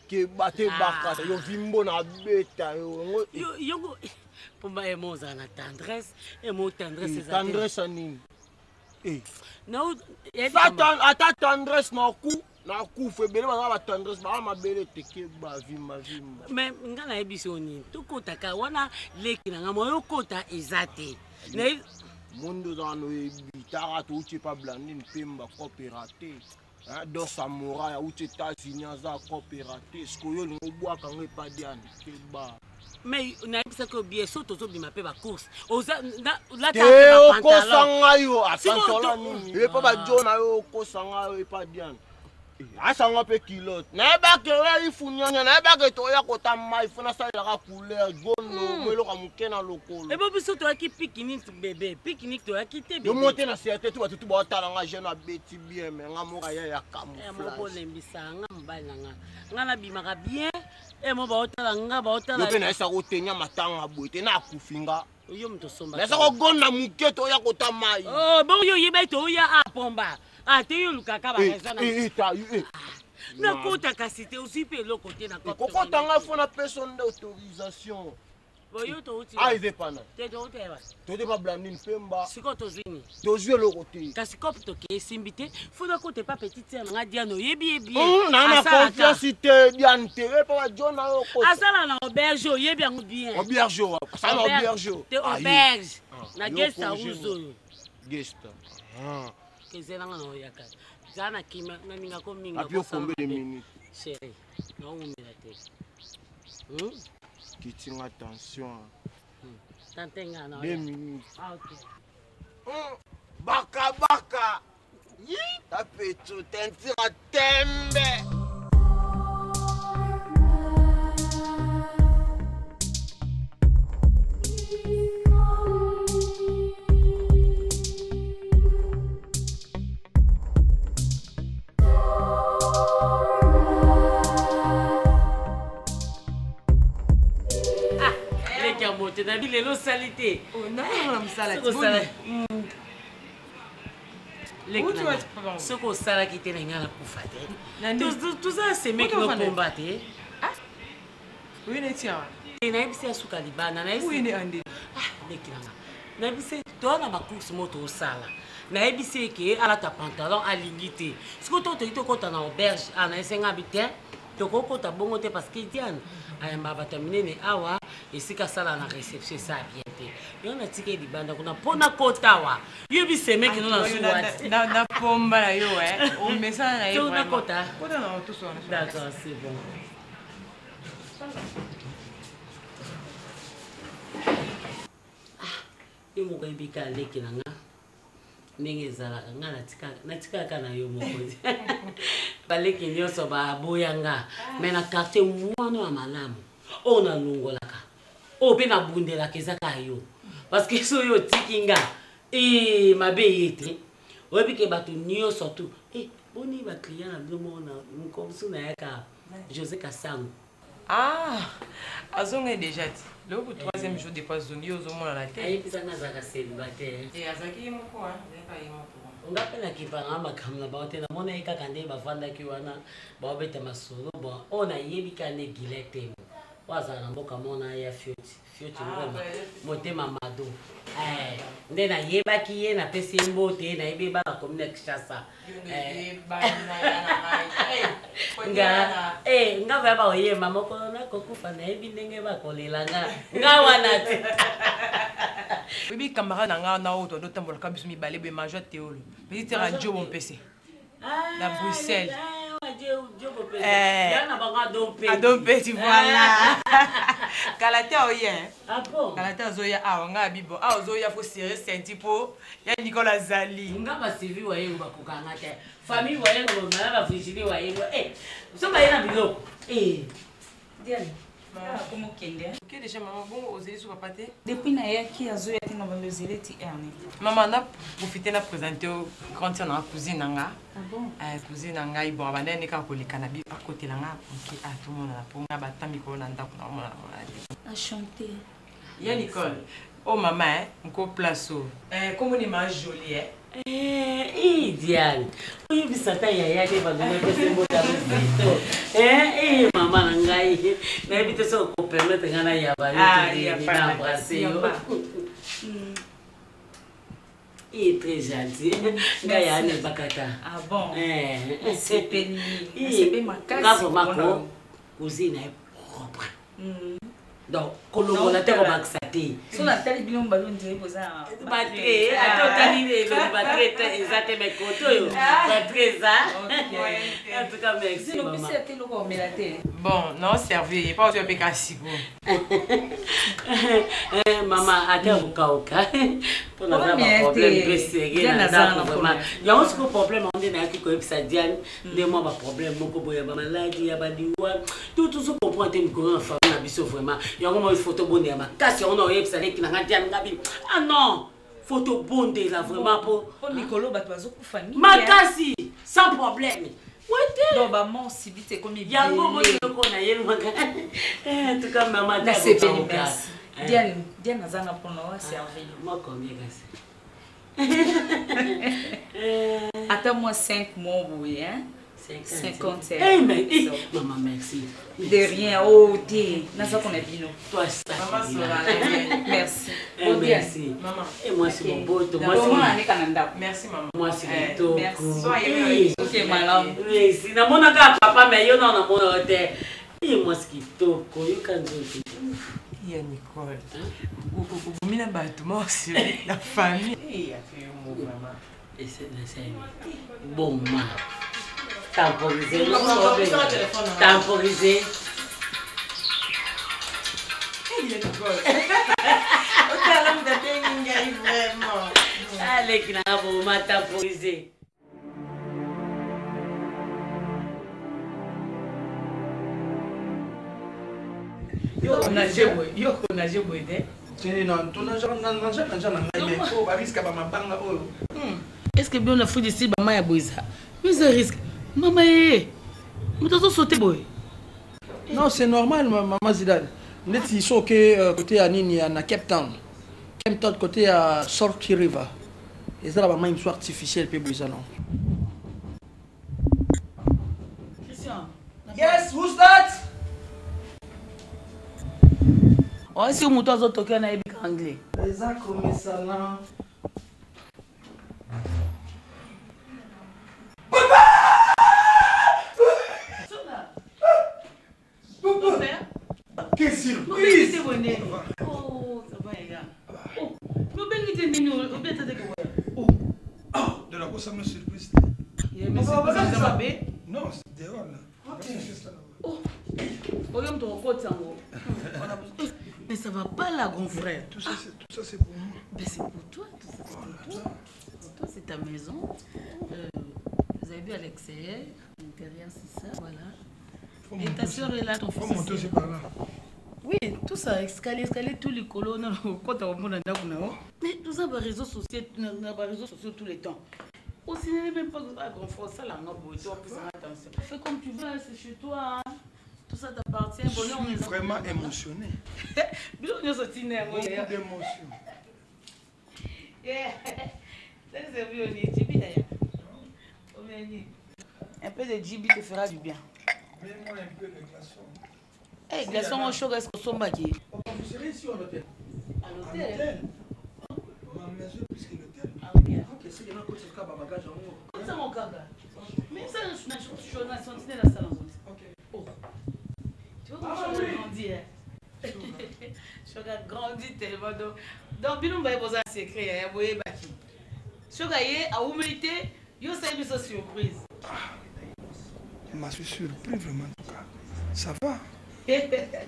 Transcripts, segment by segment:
Keba te bakata yo vimbo na beta yo. Yo pomba emo ozala na tendresse emo tendresse eza tendresse ya nini eh. Ata tendresse na ku na kufa ebele baza ba tendresse baa mabele te keba vimba vimba mais nga nayebi so nini tokotaka wana leki na nga moyo okota eza te Mondo ozala noyebi tara touti epa Blandine Pemba coopérate Don Samouraï auti États-Unis aza coopérate sikoyo olingi obwaka ngo epa Diane keba Mais nayebisaki yo bien so tozobima mpe bacourse te okosa ngai yo apantalon nini epa bajo na yo okosa ngai yo epa Diane asanga mpe kilote nayebake oya ifunyanya nayebake toya kota mai fo nasalelaka couleur gondo mo eloko ya moke na lokolo ebo biso toyaki pique-nique bebe pique-nique toyaki te yo mo te na serte tu bato tu baotala nga jeune abeti bien me nga moko aya ya camouflage bolembisa nga mobali na nga nga nabimaka bien e mo baotala nga baotala yo mpe nayesaka otenya matanga boye te na akufi nga yo moto osomba nayesaka ogonda moke toya kota mai oh, bongo yo oyeba ete oya apomba ate yo olukaka baraison nakota kasi te ozwi mpe eloko te nakokota ngai fo napesa nde autorisation. Boyo touti. Ah eza epana. Te touti eba. Touti pa Blandine Pemba. Sikoyo tozwi nini? Tozwi eloko te. Kasi cope toke esimbi te. Faut nakota epa petite sœur na nga Diane oyebi ye bien. Na na confiance te Diane te. Epa ba John na yo kota. Asala na auberge oyebi yango bien. Auberge wa. Asala na auberge. Te auberge. Na guest house oyo. Guest. Ah. Kezela nga na oyaka. Zala na kimia na ninga ko mingi. Api combien de minutes? Chérie, na umela te. Kitinga tension. Tante nga na. 2 minutes. Ah, ok. Baka baka. Yi, tapetu tentira tembe. Leki ya moto nabi lelo osali te. Soki osalaki te na ngai nakufa te. Toza semeki nopomba te. Te nayebisi asuka libanda nayebisi nanga nayebisi toza na bacourse moko tosala nayebisi eke alata pantalon alingi te sikoyo to toyi tokɔta na auberge a nayebisi nga bi te tokokɔta bongo te parce que Diane ayamba bato ya minene awa esika asala na réception esala bien te yo natika ye libanda kuna mpo nakota awa yoyebi semeki no na na pomba na yo omesana na ye. Nakota, d'accord, c'est bon. Yo moko oyebi ka leki na nga ndenge ezalaka nga natikaka na yo moko baleki nyonso baboya nga mais na quartier mwana ya malamu oyo nalongolaka oyo mpe nabundelaka eza kaka yo parce que so oyo otiki nga e mabe ye te oyebi ke bato nyonso tu e boni baclient na bino moko na mokomosu nayaka José Kasango. Ah, azonga déjà ti lelo troisième jour depuis azongi yo ozomonana te. Ayebisanga azalaka célibataire. Te azalaki ye moko, azalaki ye moko. Nga mpe nakipanga makambo na bango te namona ye kaka nde bavandaki wana baobeta masolo bon oyo nayebi kaka nde Gilet Temo oyo azala na mboka mona ya Fioti Fioti Ngoma motema mado nde nayebaki ye napesi ye mbote nayebi ye bana commune ya Kinshasa nga nga baya bakoyemba mokolo nakokufa nayebi ndenge bakolela nga nga wana te. Oyebi camarade na nga na oyo todotambolaka biso mibale boye major Teolo petit terre Djobo Mpese na Bruxelles. Adompesi voilà kala te oye kala te azoya awa nga abi bon awa ozoya faut serrer ceinture mpo ya Nicole azali. Nga basylvie Wayengo bakokanga te famille Wayengo na bavirginie Wayengo so baye na biloko. Diane, komokende. Ok déjà mama bongo ozeli so papa te. Depuis nayaki azoya te na bando ozeli ti erne. Mama na profite na présente yo grande sœur na cousine na nga. Ah bon? Cousine na ngai bon abanda ne kaka koleka na bi akotela nga moke atomonana mpo nga bata mikolo na ndako na omonana monana te. Enchanté. Ya Nicole oh mama nko place o komoni ma jolie. Diane oyebisa ata yaya te bandonapesi mbota mosito mama. ngai nayebi te soki okopermettre ngai nayamba yo Ah, to yamba, na embrasse yo. yamba. Il est très gentil. Ngai ya ne bakata. Ah bon. Eh. Nasepeli. Eh, Nasepeli makasi Nga vraiment komona ko yo. cousine est propre. Donc kolongola te kobakisa te. So natali bino mibale ondire boza na Batterie, ata otali elongi batterie te eza te mais kote oyo batterie eza. En tout cas merci Zino maman. opesi ata eloko omela te. Bon, non, servi. Pas ozwa mpe kasi ko. Eh, mama ata kokauka mpo naza Problème baproblème te. mpe serie Diane na aza na ndako vraiment problème. yango sikoyo problème yango nde nayaki koyebisa diane nde mwa baproblème moko boye ya bamaladi ya baliwa to tozo comprendre te mikolo na famille na biso vraiment yango moi faut tobondela makasi yango na oyebisa leki na nga diane ngabi ah non faut tobondela vraiment mpo Po mikolo bato bazokufa mingi. makasi sans problème wete Donc ba mort subite ekomi yango ebele. moni eloko nayelmaka en tout cas mama ata Nasepeli kokauka. merci. Eh. Diane, Diane aza na mpona wa servir. Moi combien kasi Ata mwa 5 mois boye, hein? 50. Eh, mais, eh, maman, merci. De rien, oh te. Naza kona bino. Toi, ça. Maman Sola. Merci. Eh, Bon, Diane. merci. Maman. Et moi, c'est mon beau, moi, Komona c'est neka na ndako. Merci maman. moi, c'est Eh, kitoko. merci. Sois Eh, Ok, malamu. Merci. Namonaka papa, mais yo non, namona yo te. Eh, moi, c'est kitoko. Yoka nzoto. Ya Nicole. Obomi na bato mort sur la famille. Eh, afe yo mo vraiment. Et c'est c'est bon, ma. Temporiser. Temporiser. Eh, ya Nicole. Otala moto atengi ngai vraiment. Allez, qui n'a pas temporiser. Yo konage boye, yo konage boye te. te na naja naja na ngai mais po bariske ya bamabanga oyo. Est ce que bino na Afrique du Sud bama ya boye eza yo eza risque mama ye moto azosote boye? Non, c'est normal, mama Zidane. Neti so oke côté ya nini ya na Cape Town, Cape Town côté ya Salt River, eza na bamai mosusu artificiel mpe boye eza non. Christian. Yes, who's that? Oasi moto azotokea nayebika anglais. Eza komesana. Quelle surprise! Obengi te nini obeta te koya. Oh, de la grosse surprise. Mabe. Non, c'est dehors là. Oyo moto okotisa yango. Mais ça va pas là, grand frère. Tout ça, c'est tout ça, c'est pour moi. Ben, c'est pour toi, tout ça, c'est pour toi. Pour toi, c'est ta maison. Vous avez vu à l'extérieur, l'intérieur, c'est ça, voilà. Faut Et ta monter soeur est là, ton Faut fils. monter aussi. aussi par là. Oui, tout ça, escalier, escalier, tout les colonnes, quand on a Mais tout ça, bah, réseaux sociaux, na ba réseaux sociaux tous les temps. Aussi, n'est même pas ah, grand frère, ça là, non, bon, toi, plus attention. Fais comme tu veux, c'est chez toi. Hein. Tout ça t'appartient. Je Bonheur, on suis est vraiment émotionné. Biloko nyonso ntina yango. Beaucoup d'émotions. Yeah. Ça, c'est bien, on est Djibi d'ailleurs. Un peu de Djibi te fera du bien. Mets-moi un peu de glaçon. Eh, glaçon au chaud, est-ce qu'on sombaki? Papa, vous serez ici ou à l'hôtel? À À l'hôtel. l'hôtel. Ma maison est plus que l'hôtel. Ah oui. Ok, c'est que nakotisa kaka babagage yango. Comme ça, mon kaka. Même ça, je suis na sentinelle la salle. Ok. Oh. Tu vois comment je suis grandi, hein? Shoga grandi tellement. Donc, bino mbaye boza secret, ya boye baki. Shoga ye awumeli te, yo sali biso surprise. Je suis surpris vraiment en tout cas. Ça va?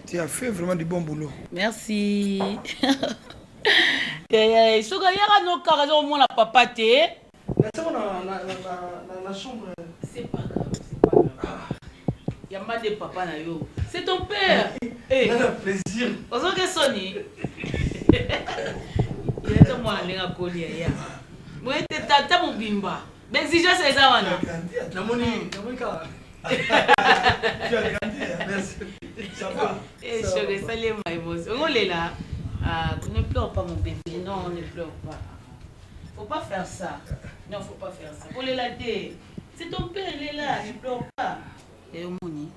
Tu as fait vraiment du bon boulot. Merci. Soki ayaka no kaka aza komona papa te. Natiango na chambre. C'est pas grave, c'est pas grave. Yamba nde papa na yo. C'est ton père. Eh. Nana plaisir. Ozoki soni. Ye to mwana ndenge akoli ya. Boye te tata mobimba. Baexigence eza wana. Namoni, namoni kaka. Tu as grandi, hein? Merci. Ça va? Eh, choc, esali ye ma émotion. Okolela. Ah, ne pleure pas mon bébé. Non, ne pleure pas. Faut pas faire ça. Non, faut pas faire ça. Kolela te. C'est ton père, il est là. Ne pleure pas. Et omoni.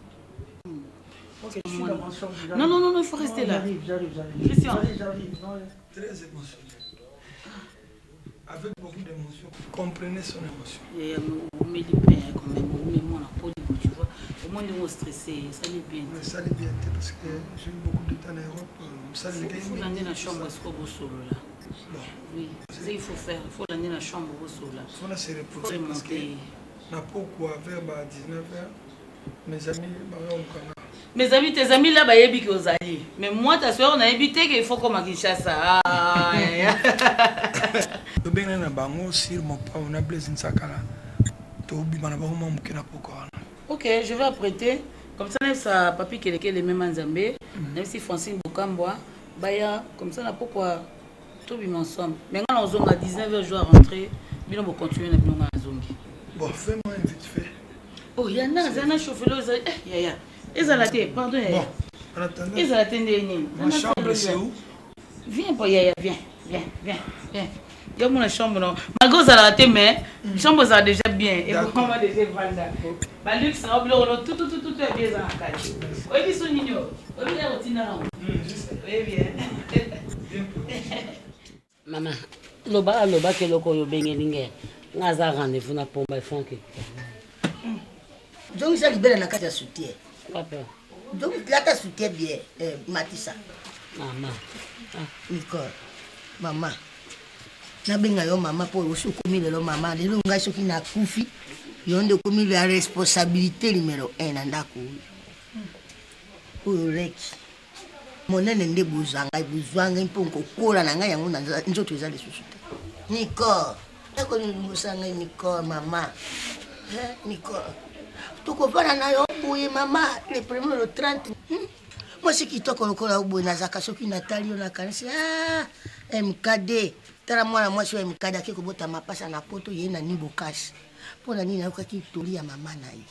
Ok, Ok, je suis dans ma chambre. Non, non, non, non, il faut rester là. J'arrive, j'arrive, j'arrive. Christian. J'arrive, j'arrive. Non, Très émotionnel. Avec beaucoup d'émotion. Comprenez son émotion. Eh, omeli mpe quand même omeli mwana poli tu vois au moins ndenge ostressé esali bien Mais ça allait bien parce que j'ai eu beaucoup de temps en Europe. Ça allait bien. faut lande na chambre esiko bosolola Bon, oui c'est ce qu'il faut faire il faut lande na chambre bosolola faut se reposer Faut parce que remonter. na pokwa vers ba 19h, mes amis bayonkanga. Mes amis, tes amis là bayebi ke ozali. Mais moi ta soeur nayebi te ke il faut koma Kinshasa. Ah, yeah. tobengana na bango sur mopao na blaise nsakala tobima na bango mwa moke na pokwa wana Ok, je vais apprêter. Comme ça, nayebisa papi kelekele mema nzambe, nayebisi Francine Bokambwa, baya comme ça na pokwa tobima ensemble. Mais nga nazonga 19h je dois rentrer. Bino bo continuer na bino nga nazongi. Bon, fais-moi un vite fait. Oh, yana aza na chauffeur oyo ezali eh yaya. Ezala te, pardon yaya. Bon, en attendant, Ezala te nde nini? ma chambre c'est où? Viens po yaya, viens, viens, viens, viens. Yo mona chambre non. Malgré ozalaka te mais chambre ezala déjà bien. Et D'accord. pourquoi déjà evanda. Ba luxe na biloko no tout tout tout tout ya bien eza na kati. Oyebi so nini oyo? Oyebi ya kotinda nango? Oyebi eh? Mama, loba alobaki eloko oyo obengeli nge. Nga aza rendez-vous na pomba efonke. Zongisa libele na kati ya soutien. Wapi? Donc lata soutien bien, eh, matisa. Mama. Nicole, mama. Nabenga yo mama mpo osi okomi lelo mama. Lelo ngai soki nakufi, yo nde okomi la responsabilité numéro 1 na ndako oyo. Oyo leki. Monene nde bozwa ngai, bozwa ngai mpo kokola na ngai yango na nzoto eza lisusu te. Nicole, nakolingosa ngai Nicole mama. Eh, Nicole. Tokovanda na yo boye mama, le premier le 30. Mwasi kitoko lokola yo boye nazalaka soki natali yo nakanisi ah, MKD. Tala mwana mwasi oyo MKD ake kobota mapasa na poto ye na nibokasi. Mpo na nini nayokaki toli ya mama na ye.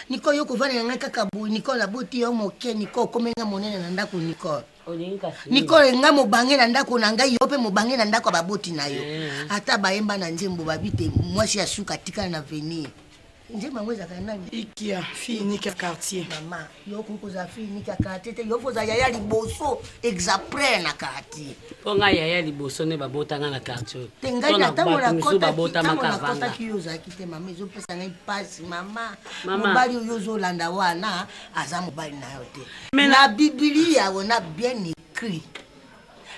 Nicole yo kovanda na ngai kaka boye Nicole aboti yo moke Nicole okomi nga monene na ndako Nicole. Olingi kasi nini? Nicole nga mobange na ndako na ngai yo mpe mobange na ndako ya baboti na yo. Ata bayemba na nzembo babi te mwasi ya suka atikala na venir. Nzembo yango ezalaka nani? Ikia, fille unique ya quartier. Mama, yo okoki kozala fille unique ya quartier te, yo kozala yaya liboso exemplaire na quartier. Mpo ngai yaya liboso nde babotanga na quartier oyo. Te ngai To na na ntango bato mosusu nakotaki babotamaka ntango avanga. nakotaki yo ozalaki te mama, ezopesa ngai mpasi mama. Mama. Mobali oyo ozolanda wana aza mobali na yo te. Mais Na Biblia on a bien écrit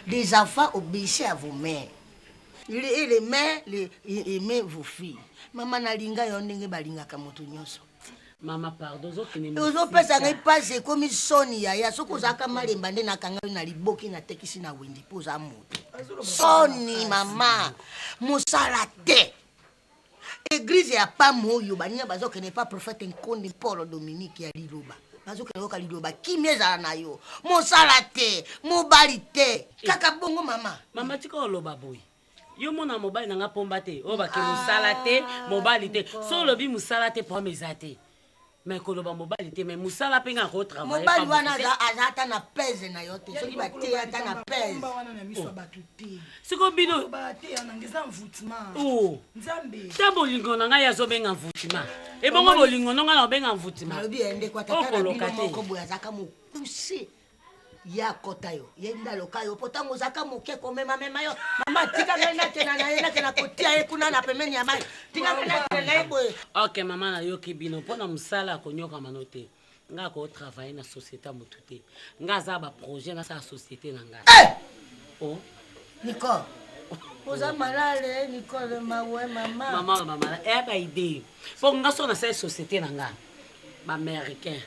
les enfants obéissez à vos mères. Et les mères les, aimez vos filles. Mama nalinga yo ndenge balingaka moto nyonso. Mama pardon, ozokende ozopesa ngai mpasi ekomi soni yaya soki ozalaka malemba nde nakanga yo na liboki natekisi na wenze mpo oza moto soni mama mosala te eglize ya pamo oyo baninga bazokende pa prophète nkondi paul dominique ya liloba bazokende yoka liloba kimia ezala na yo mosala te mobali te kaka bongo mama Mama tika oloba boye. Yo mona mobali na nga pomba te oyo bake mosala te mobali te so olobi mosala te problème eza te mais koloba mobali te mais mosala mpe nga kotravaille mobali wana aza ata na pese na yo te soki bateya ata na pese Pomba wana na miso ya bato te. Sikoyo bino Bateya nanga eza envoûtement. Oh. Nzambe. Ta bolingo na ngai azobenga mvutima ebongo bolingo no ngai na obenga mvutima nalobi ye ndeko atata na Okoloka bino te. moko boye azalaka mokuse ye akɔta yo ye nde aloka yo po ntango ozalaka moke komemamema yo mama tika ngai nakenda na ye nakenda kotia ye kuna na pembeni ya mai tika ngai nakenda na ye boye Ok mama nayoki bino mpo na mosala ya konyokama no te ngai akotravaille na société ya motu te ngai aza baprojet nasala société na ngai Eh! Oh. Nicole oza malale Nicole mawe mama mama mama eya baide mpo nga so nasali société na nga baaméricain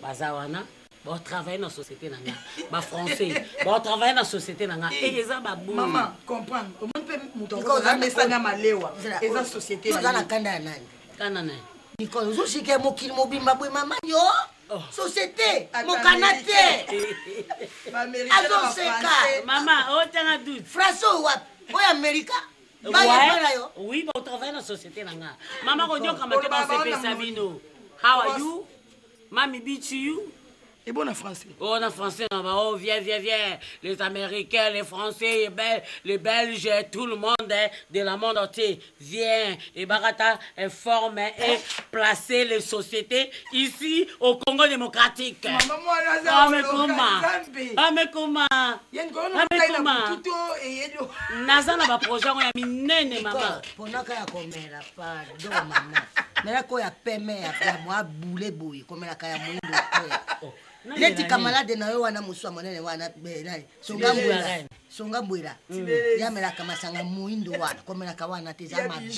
baza wana baotravaille na société na nga bafrançais baotravaille na société na nga e eza babu Mama, comprendre. Omoni mpe moto Nicole, oza na- amesana malewa. Zela, Eza société oza na na ye. kanda ya nani kanda na ye Nicole ozosika mokili mobimba boye mama yo société mokana te azoseka mama otanga doute français oyo wapi oyo amerika bayebana yo oui baotravaille na société na nga mama konyokama te basepesa bino how are you mami bichi you Et bon en français. Oh, en français, on va, oh, viens, viens, viens. Les Américains, les Français, les Belges, les Belges, tout le monde hein, de la monde entier. Viens. Et Barata informe et placer les sociétés ici au Congo démocratique. Maman, moi, Ah, mais comment Ah, mais comment Ah, mais comment Naza na ba projet ya minene, maman. Ponaka ya komela pardon mama melaka oyo ya peme ya mwa bule boye komelaka ya moyindo te neti kamalade na yo wana mosusu ya monene wana nani songa songa mbwela yamelaka masanga moyindo wana komelaka wana te eza mabe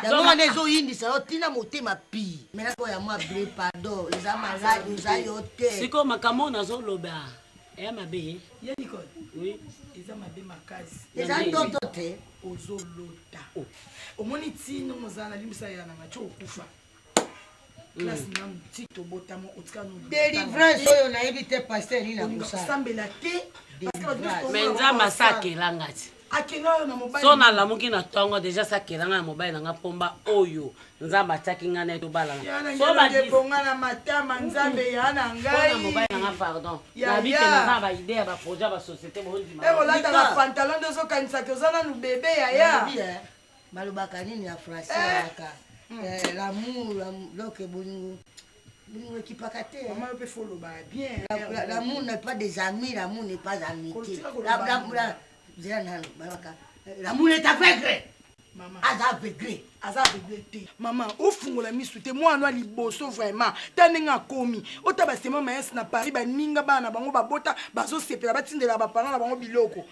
yango wana ezoyindisa yo ntina motema pi melaka oyo ya mwa ble pardon eza malade oza yo te sikoyo makambo oyo nazoloba eya mabe ye Nicole oui eza mabe makasi eza ndoto te ozolota omoni ntina ozala na limbisa ya nanga ti okufa classe nanu ti tobotama otika délivrance oyo nayebi te paster nini akosala kosambela te me nzambe asa akelanga ti akela oyo na mobali so nalamuki na ntongo deja asa akelanga na mobali na nga mpomba oyo nzambe atiaki ngai na ye tobalana so badebonga na matama nzambe ya na ngai mobali na nga pardon nabi te naza na baide ya baprojet ya basociété bondima olataka pantalon nde ozokanisaki oza nanu bebe yaya balobaka nini na français alaka l'amour donc bolingo bolingo ekipaka te mama yo mpe fo olobaka bien l'amour n'est pas des amis l'amour n'est pas amitié zela nanu balobaka l'amour est aveugle aza aveugle aza aveugle te mama ofungola misu te mwana ya liboso vraiment ta ndenge akomi ota basema mayasi na paris baninga bana na bango babota bazosepela batindela baparent na bango biloko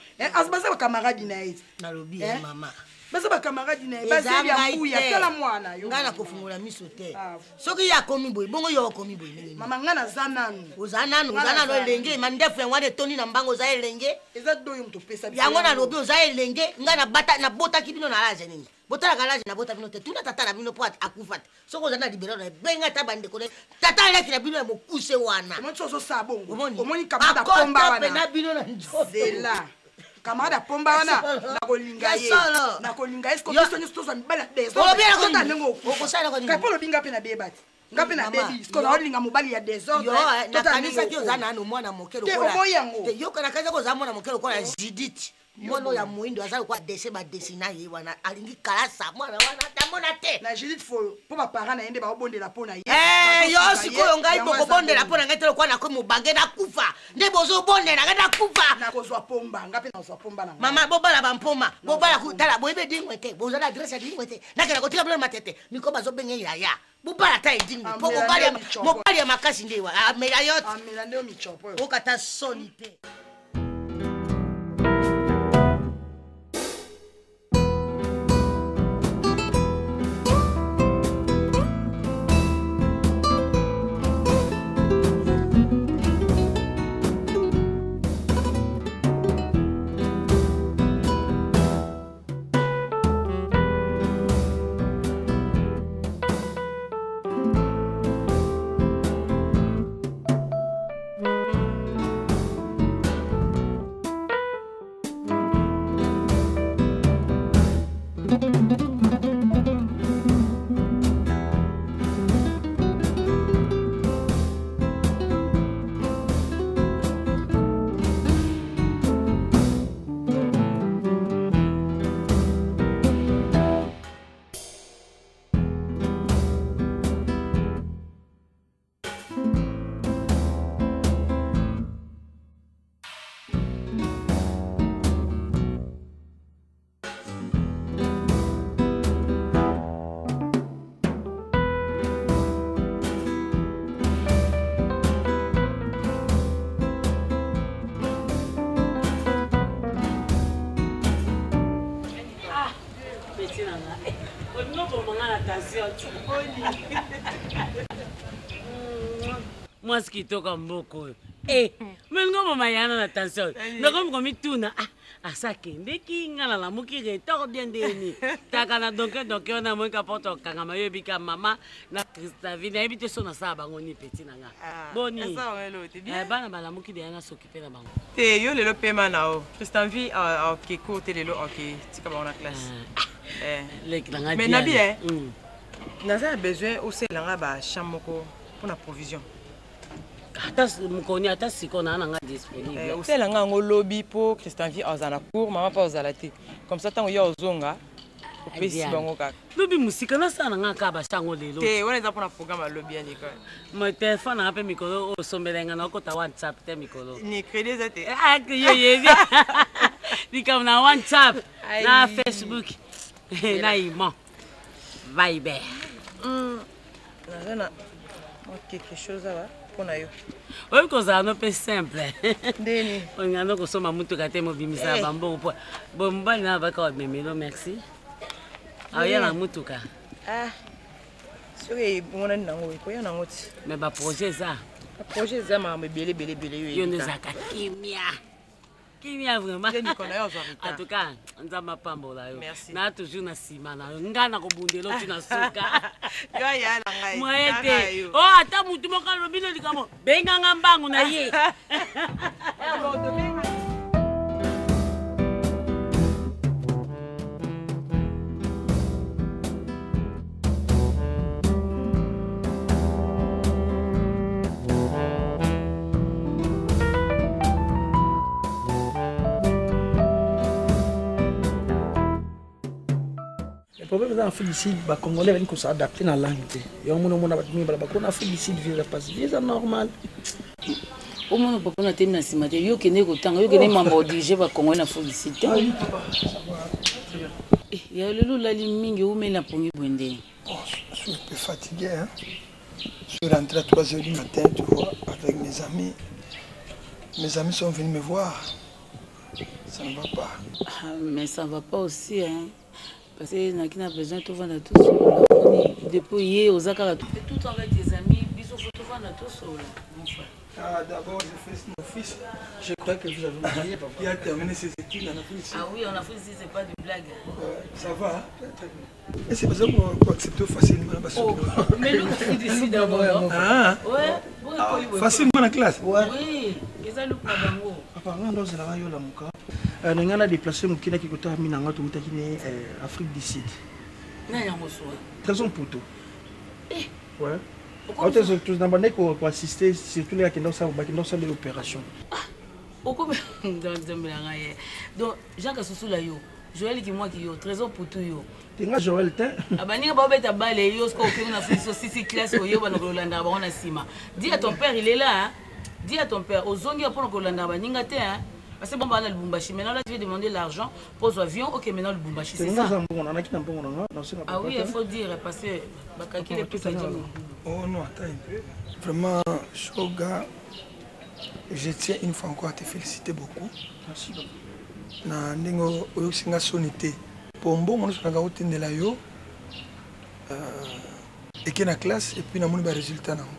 baza bakamaradi na ye nalobi mama baza bakamaradi na ye bazeli ya mbuya tala mwana yo ngai nakofungola miso te soki ye akomi boye bongo yo okomi boye ndenge mama ngai naza nanu oza nanu oza nanu elenge mandefu yango wana etondi na mbango oza elenge eza doyo moto opesa yango nalobi oza elenge ngai nabotaki bino na lage nini botalaka lage nabota bino te tuna tata na bino mpo akufa te soki oza na libelo na ebenga ata bandeko na tata aleki na bino ya mokuse wana akota mpe na bino na nzoto camarade apomba wana nakolinga ye nakolinga ye siko biso nyonso tozwa mibali ya desordre ndenge okufa olobi nga mpe nabeba te nga mpe nabebi siko naolinga mobali ya desordre nakanisaki oza nanu mwana moke lokola yango yoka nakanisaki oza mwana moke lokola judith mwana oyo ya moyindo aza lokola dessin badesina ye wana alingi kalasa mwana wana atamona te na judith fo mpo baparent na ye nde baobondela mpo na ye yo sikoyo ngai bokobondela mpo na ngai te lokola nakomi mobange nakufa nde bozobondela ngai nakufa nakozwa pomba nga mpe nazwa pomba na mama bobala bampoma bobala tala boyebi edingwe te boza na adresse ya dingwe te nakenda kotika bino matete miko bazobenge yaya bobala ata edingwe mpo mobali ya makasi nde amela yo okata soni te. Mwasi kitoko mboka oyo e melingo moma yana na tension nakomi komituna asa akendeki nga nalamuki retard bien ndeni taka na donke donke wana moyika porte okangama yo ebika mama na christavi nayebi te so nasala bango ni peti na nga boni bana balamuki deya nasokipe na bango te yo lelo pema na yo christanvi oke cour te lelo oke tika bango na classe leki na nga mais nabi naza na besoin osalela nga bachambre moko mpona provision. Ata mokoni ata sikoyo naa na nga disponible. Eh, osala nga yango lobi mpo Christian vie azala na cours, mama mpe azala te. Comme ça ntango yo ozonga opesi bango kaka. Lobi mosika nasala na nga kaka bashango lelo. Te, wana eza mpona programme ya lobi ya Nicole. Ma telefone na nga mpe mikolo oyo osombela nga nakota WhatsApp te mikolo. Ni crédit eza te. Ah, yo yebi. Likambo na WhatsApp, na Facebook, na Imo, Viber. Naza na mwa quelque chose awa mpo na yo. Oyebi kozala no mpe simple. Ndeni? Olinga no kosomba motuka te mobimisa Eh. bambongo mpo bo mobali na baka bamemelo merci. Aoya na motuka. Ah, soki emonani nango ekoya nango ti. Mais ba projet eza. Ba projet eza makambo ebele ebele ebele yo Yo nde oyebika. ozalaka kimia. Kimia vraiment. Nde Nicolas, yo ozwa retard. En tout cas, Nzambe apambola yo. Merci. Na toujours na sima na yo. Nga na kobundela yo ti na suka. Yo aya na ngai. Moyen Kaka te. yo. Oh, ata mutu moko alobi no likambo. Benga nga mbangu na ye. Le problème eza na Afrique du Sud, ba Congolais balingi ko s'adapter na langue te. Yango mona omona bato mingi balobaka ko na Afrique du Sud vie eza pasi, vie eza normal. Omona papa na temi na nsima te, yo kende kotanga, yo kende mamba odirige ba Congolais na Afrique du Sud te. Eh, ya lelo olali mingi, oumeli na pongi boye ndenge. Oh, je suis un peu fatigué, hein. Je suis rentré à 3 heures du matin, tu vois, avec mes amis. Mes amis sont venus me voir. Ça ne va pas. Ah, mais ça ne va pas aussi, hein. Parce que naki na besoin tovanda tosolola. Depuis ye oza kaka tout tout avec tes amis, biso faut tovanda tosolola, mon frère. Ah, d'abord, je fais mon fils. Je crois que vous avez oublié, papa. Il a terminé ses études en Afrique du Sud. Ah oui, en Afrique du Sud, c'est pas de blague. Ouais, ça va, hein? Très, très bien. Et c'est parce qu'on accepte facilement la Oh, mais nous, Afrique du Sud d'abord, non? Ah, Ouais, bon, ah, école, ouais. facilement la classe. Ouais. Oui, eza luka bango. Papa, nga ndo ozalaka yo lamuka. Na nga na déplacer moke naki kotala mi na nga towutaki ne Afrique du Sud. Nani yango soa? Trésor Mputu. Eh. Ouais. Okomi Ote zo na bandaki ko assister surtout les akenda osala bakenda osala opération. Ah, okomi nzambe na ngai ye. Donc Jacques Susula yo, Joël Kimwaki yo, Trésor Mputu yo. Tenga Joël te. Abaninga babeta bale yo siko okende na Afrique sisi classe oyo bana kolanda bango na sima. Dis à ton père il est là hein. Dis à ton père ozongi mpona kolanda baninga te hein. Parce que bon, bah, Lubumbashi. Maintenant, là, tu veux demander l'argent pour l'avion. Ok, maintenant, Lubumbashi, c'est ça. Ah oui, il faut dire, parce que Bakaki, les plus Oh non, attends un peu. Vraiment, Shoga, je tiens une fois encore à te féliciter beaucoup. Merci beaucoup. Na ndenge oyokisi nga soni te. Po mbongo nyonso naka otindela yo, eke na classe et puis namoni ba résultat nango.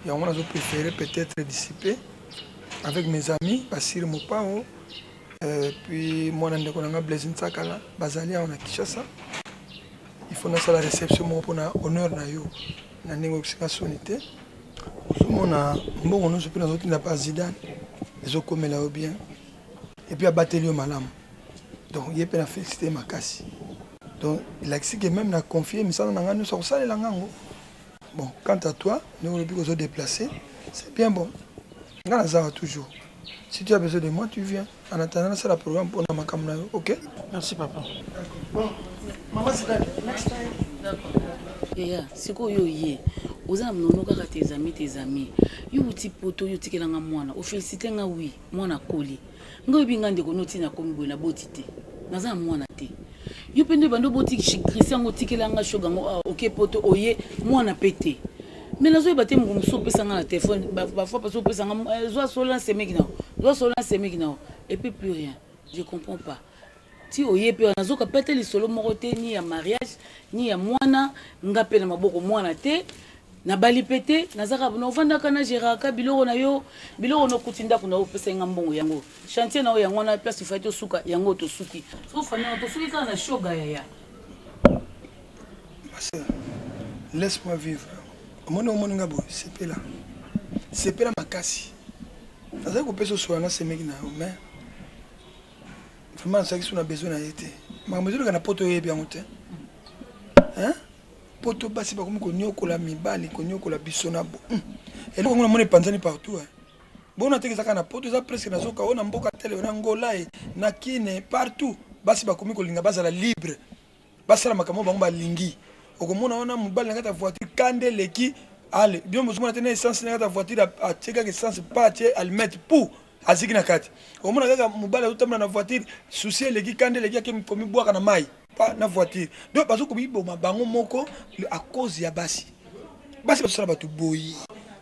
Yango nazo préférer peut-être dissiper avec mes amis, Basir Mopao, puis mwana ndeko nanga Blaise Nsakala, bazali awa na Kinshasa. Il faut nasala réception moko mpona honneur na yo. Na ndenge oyokisi nga soni te. Ozomona mbongo nyonso mpe nazotinda pa Zidane, ezokomela yo bien. Et puis abateli yo malamu. Donc ye mpe na félicité makasi. Donc il a que même na confier misala na nga nyonso akosalela nga yango. Bon, quant à toi, nous olobi kozo déplacer, c'est bien bon. Nga naza toujours. Si tu as besoin de moi, tu viens. En attendant, c'est la programme pour makambo na yo, ok? Merci papa. Bon, maman Zidane, next time. D'accord. Yaya, sikoyo ye, oza na mnono kaka tes amis, tes amis. Yo uti poto, yo tikelanga mwana. O félicité nga oui, mwana koli. Nga oyebi nga ndeko noti na komi boye na boti te. Naza na mwana te. Yo pe nde bando boti Christian ngo tikelanga shoga ngo, ah, ok poto oye mwana pe te. Mais nazoyeba te mokongo mosusu opesa nga na téléphone, ba fois parce opesa nga, zwa solo na semeki na yo, zwa solo na semeki na yo, et puis plus rien. Je comprends pas. Ti oye pe nazoka pe te lisolo moko te ni ya mariage ni ya mwana, nga pe na maboko mwana te. Nabali pe te, nazaka na ovandaka na géraka biloko na yo, biloko no kuti ndako na yo opesa nga mbongo yango. Chantier na yo yango na place ifai tosuka yango tosuki. So famille tosuki kaka na shoga yaya. Ma sœur, laisse-moi vivre. Omoni omoni nga boye, sepela. Sepela makasi. Nazali kopesa osola na semeki na yo, mais vraiment nazalaki so na besoin na ye te. Makambo ezoleka na poto oyebi yango te. Hein? Poto basi bakomi konyokola mibali, konyokola biso na bo. Eloko yango namoni epanzani partout hein. Bona te eza kaka na poto eza presque nazoka oyo na mboka tele na Angola e na Kine partout basi bakomi kolinga bazala libre basala makambo bango balingi. Okomona wana mobali na kati ya voiture kanda eleki ale bino bozomona te na essence na kati ya voiture atie kaka essence pa atie allumette pou aziki na kati. Okomona kaka mobali azotambola na voiture souci eleki kanda eleki ake komibwaka na mai pa na voiture. Donc bazokomiboma bango moko à cause ya basi. Basi bazosala bato boye.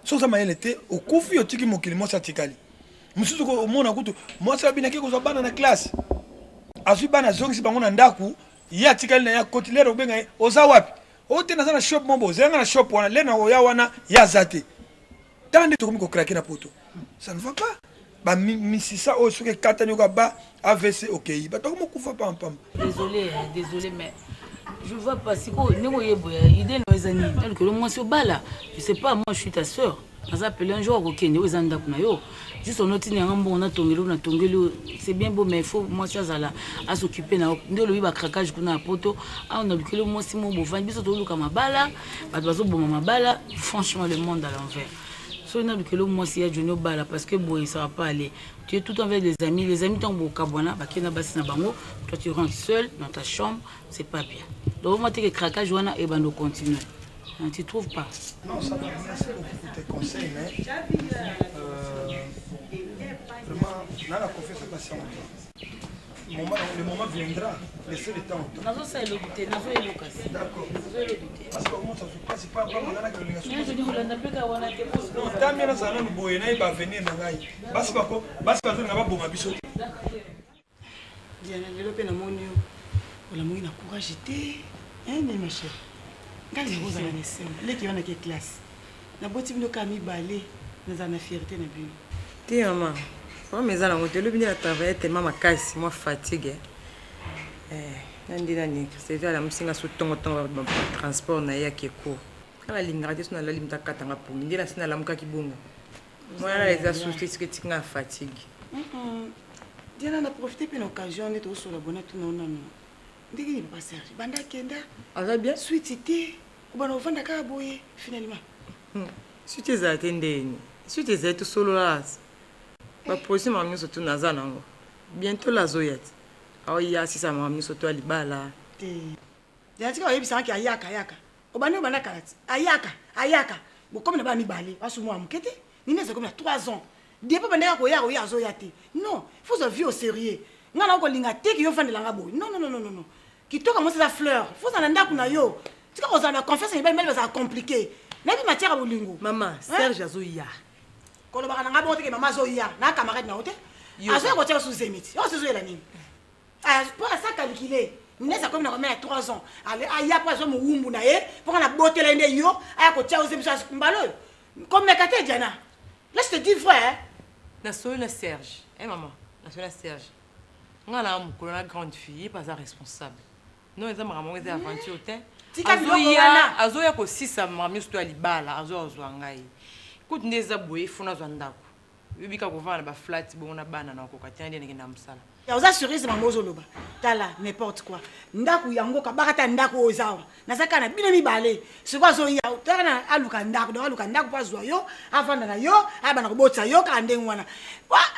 Soki oza mayele te okufi otiki mokili mwasi atikali. Mosusu omona kutu mwasi abinaki kozwa bana na classe. Azwi bana azongisi bango na ndako, ye atikali na ye akoti lere obenga ye oza wapi? O te naza na shop moko boye, nga na shop wana lere na oya wana ye aza te. Tala nde tokomi ko craquer na poto. Ça ne va pas. Ba misisa oyo soki ekatani oka ba AVC okei. Bato bakomi kokufa pamba pamba. Désolé, hein, désolé mais je vois pas sikoyo ndenge oye boye idée no eza nini nalukelo mwasi obala je sais pas moi je suis ta sœur naza appelé un jour akokende oyo eza ndako na yo juste onotindi yanga mbongo natongeli oyo natongeli oyo c'est bien beau mais il faut mwasi azala asoccupe na yo nde olobi bacraquage kuna ya poto awa nalukeli mwasi moko bovandi biso toluka mabala bato bazoboma mabala franchement le monde à l'envers soki nalukeli mwasi ya joni obala parce que boye ça va pas aller. Tu es tout avec des amis, les amis ntango bokabwana bakei na basi na bango, toi tu rentres seul dans ta chambre, c'est pas bien. Donc moi teke craquage wana ebanda continuer. Hein, tu trouves pas? Non, ça va, merci beaucoup pour tes conseils, mais vraiment, na la confiance à basi yango te. Moment, le moment viendra, laissez le temps au temps. Nazo eloko te, nazo eloka si. D'accord. Nazo eloko te. Parce que comment ça se passe pas pas ngana ke linga. Nazo ni kolanda pe ka wana te. Non, tamia na zala boye na ba venir na ngai. Basi bako, basi bazo nga ba boma biso. Diana lelo pe namoni yo olamuki na courage te hein ne ma chérie ngai nalingi kozala na esengo leki wana ke classe naboti bino kaka mibale nazala na fierté na bino. Te mama problème eza nango te lobi nde na travaille tellement makasi mwa fatigue eh na nde nani Christelle alamusi nga so tongo tongo ba transport na ye ya keko nga nalingaka te so nalali moto akata nga pongi nde nasi nalamukaki bongo mwana nala eza susu te soki etiki nga fatigue. Diana na profite mpe na occasion nde tozosola bona tuna yo nanu ndenge nini papa Serge banda akenda aza bien suite te obanda kovanda kaka boye finalement. Suite ezala te ndeni suite ezali tosolola ba projet makambo nyonso tu naza nango bientôt la azoya te aoya asisa makambo nyonso to ya libala te Diana tika oyebisaka ke ayaka ayaka obandi obanda kala ti ayaka ayaka bokomi na bana mibale asu mwana moke te nini aza komi na 3 ans depuis bandaka koya koya azoya te non faut ozwa vie au sérieux ngai na kolinga te ke yo ofandela nga boye non non non non non kitoko mwasi eza fleur faut ozala na ndako na yo tika kozala na confiance na mibali mibali bazala compliqué nayebi matière ya bolingo mama Serge azoya kolobaka na ngai bongo te ke mama azoya na camarade na yo te azoya kotia yo sous zemiti oyo sozoyela nini mpo asa calcule nesi akomi na komela ya 3 ans ale aya mpo azwa mowumbu na ye mpo nga nabotela ye nde yo aya kotia yo zemisi mbala oyo komeka te Diana là je te dis vrai hein. Nasoli na Serge eh mama nasoli na Serge nga na mokolo na grande fille ye mpe aza responsable non eza makambo yango eza aventure te Tika biloko wana. Azoya kosisa makambo nyonso to ya libala azoya kozwa ngai kutu nde eza boye fo nazwa ndako yobi kaka kovanda na baflat bongo na bana na okoka te nde nakenda mosala. Ya oza surprise maman ozoloba tala n'importe quoi ndaku yango kabaka ta ndaku oyo eza awa naza kaka na bino mibale sikoyo azoya tala na aluka ndaku donc aluka ndaku mpo azwa yo avanda na yo abanda kobotisa yo kaka ndenge wana